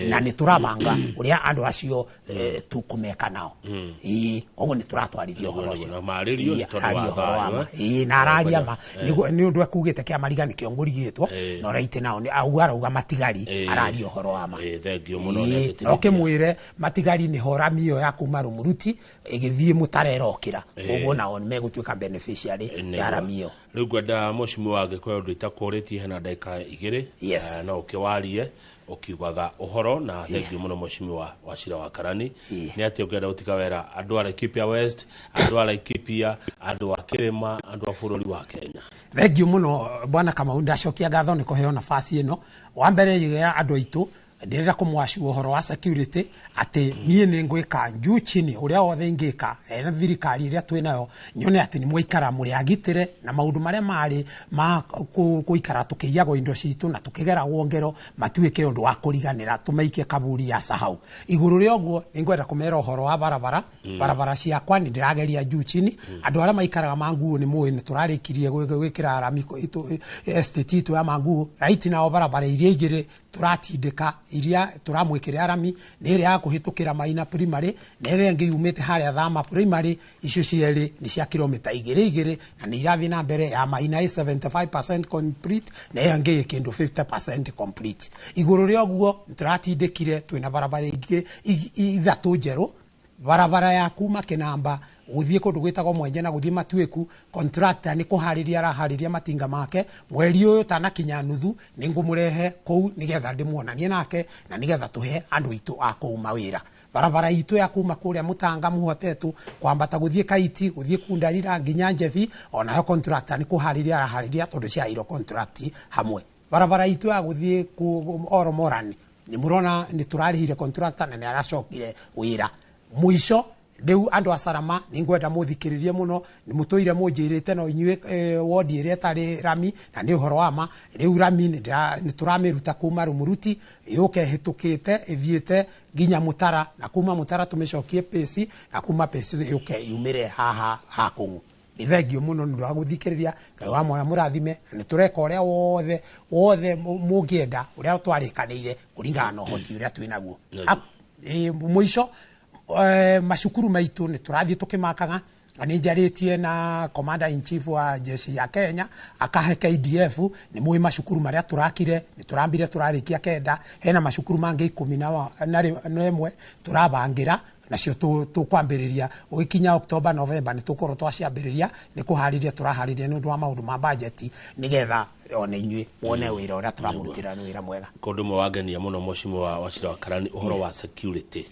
Na nĩ tũrabanga ũrĩa andũ acio tũkũmeka nao. Ĩĩ, koguo nĩ tũratwarithia ũhoro ũcio. Na marĩrio nĩ tondũ wa Araria ũhoro wa thayũ, ma. Ĩĩ, na araria ma nĩ ũndũ ekugĩte kĩa Mariga nĩkĩo ngũrigĩtwo no right now nĩ auga arauga Matigari araria ũhoro wa ma. Thank you mũno nĩ Ĩĩ, no kĩmwĩre Matigari nĩ hora mĩo ya kuma Rumuruti ĩgĩthiĩ Mũtare ĩrokĩra, koguo nao nĩ megũtuĩka beneficiary ya rami ĩyo. Rĩu ngwenda mheshimiwa angĩkorwo ũndũ itakũrĩtie hena ndagĩka 2 no ũkĩwarie ũkiugaga ũhoro. Na thank you mũno mheshimiwa Wachira wa Karani. Nĩ atĩ ũngĩenda gũtiga wera andũ a Laikipia West, andũ a Laikipia, andũ a kĩrĩma, andũ a bũrũri wa Kenya? Thank you mũno bwana Kamau, ndacokia ngatho nĩ kũheo nafasi ĩno. Wa mbere njugĩra andũ aitũ ndĩrenda kũmwacua ũhoro wa security atĩ niĩ nĩ ngwĩka juu chini ũrĩa wothe ingĩka ena thirikari ĩrĩa twĩ nayo nyone atĩ nĩ mwaikara mũrĩ agitĩre na maũndũ marĩa marĩ ma gũikara tũkĩiyagwo indo citũ na tũkĩgeragwo ngero matuĩke ũndũ wa kũriganĩra, tũmaikie kaburi ya sahau. Igũrũ rĩa ũguo nĩ ngwenda kũmera ũhoro wa barabara. Barabara ciakwa nĩ ndĩrageria juu chini. Andũ arĩa maikaraga Manguũ nĩ mũĩ nĩ tũrarĩkirie gwĩkĩra rami estate itũ ya Manguũ. Right nao barabara iria igĩrĩ tũratindĩka iria tũramwĩkĩra rami nĩ ĩrĩa ya kũhĩtũkĩra Maina Primary na ĩrĩa ĩngĩ yumĩte harĩa Thama Primary. Icio cierĩ nĩ cia kilomita 2 2 na nĩ irathiĩ na mbere. Ya Maina ĩ 75% complete na ĩyo ĩngĩ ĩ kĩndũ 50% complete. Igũrũ rĩa ũguo nĩ tũratindĩkire twĩna barabara ingĩ ithatũ njerũ, barabara ya kuma Kinamba gũthiĩ kũndũ gwĩtagwo Mwenje na gũthiĩ Matuĩku. Contractor nĩ kũharĩria araharĩria matinga make, mweri ũyũ tanakinya nuthu nĩ ngũmũrehe kũu nĩgetha ndĩmuonanie nake na nĩgetha tũhe andũ aitũ a kũu mawĩra. Barabara itũ ya kuma kũrĩa Mũtanga Mũhotetũ kwambata gũthiĩ Kaiti gũthiĩ Kundarira nginya Njebi, onayo contractor nĩ kũharĩria araharĩria tondũ ciaheirwo contract hamwe. Barabara itũ ya gũthiĩ Oromorani nĩ mũrona nĩ tũrarĩhire contractor na nĩ aracokire wĩra mũico. Rĩu andũ a Salama nĩ ngwenda mũthikĩrĩrie mũno, nĩ mũtũire mũnjĩrĩte no inyuĩ wodi ĩrĩa ĩtarĩ rami na nĩ ũhoro wa ma. Rĩu rami nĩ tũramĩruta kuma Rumuruti yũke ĩhĩtũkĩte ĩthiĩte nginya Mũtara, na kuma Mũtara tũmĩcokie Pĩci, na kuma Pĩci yũke yumĩre haha ha Kũng'ũ. Nĩ thengio mũno nĩ ũndũ wa gũthikĩrĩria. Ngai wa moya mũrathime na nĩ tũreka ũrĩa wothe wothe mũngĩenda ũrĩa twarĩkanĩire kũringana na ũhoti ũrĩa twĩ naguo. Mũico macukuru maitũ nĩ tũrathiĩ tũkĩmakaga na nĩ njarĩtie na commander in chief wa jeshi ya Kenya akahe KDF. Nĩ mũĩ macukuru marĩa tũrakire, nĩ tũrambire tũrarĩkia 9, hena macukuru mangĩ 11 tũrabangĩra nacio tũkwambĩrĩria ũgĩkinya October November nĩ tũkorwo twaciambĩrĩria. Nĩ kũharĩria tũraharĩria nĩ ũndũ wa maũndũ ma bajeti nĩgetha ona inyuĩ muone wĩra ũrĩa tũramũrutĩra nĩ wĩra mwega. Kũndũ ũmwe wangenia mũno mheshimiwa Wachira wa Karani ũhoro wa security.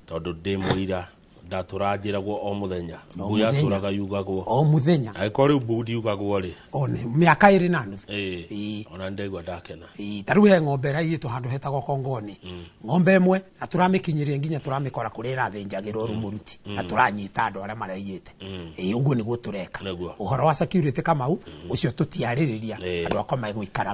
Tondũ ndĩ mũira ndatũra njĩragwo o mũthenya O mbu mũthenya. yatũraga yugagwo o mũthenya. Angĩkorwo rĩu mbu ndiugagwo rĩ, one mĩaka 2 na nuthu. Ona nĩndaigua ndakena. Ta rĩu he ng'ombe ĩraiyĩtwo handũ hetagwo Kongoni, ng'ombe ĩmwe na tũramĩkinyĩria nginya tũramĩkora kũrĩa ĩrathĩnjagĩrwo Rumuruti na tũranyita andũ arĩa maraiyĩte. Ũguo nĩguo tũreka ũhoro wa security Kamau ũcio tũtiarĩrĩria andũ akwa megũikara.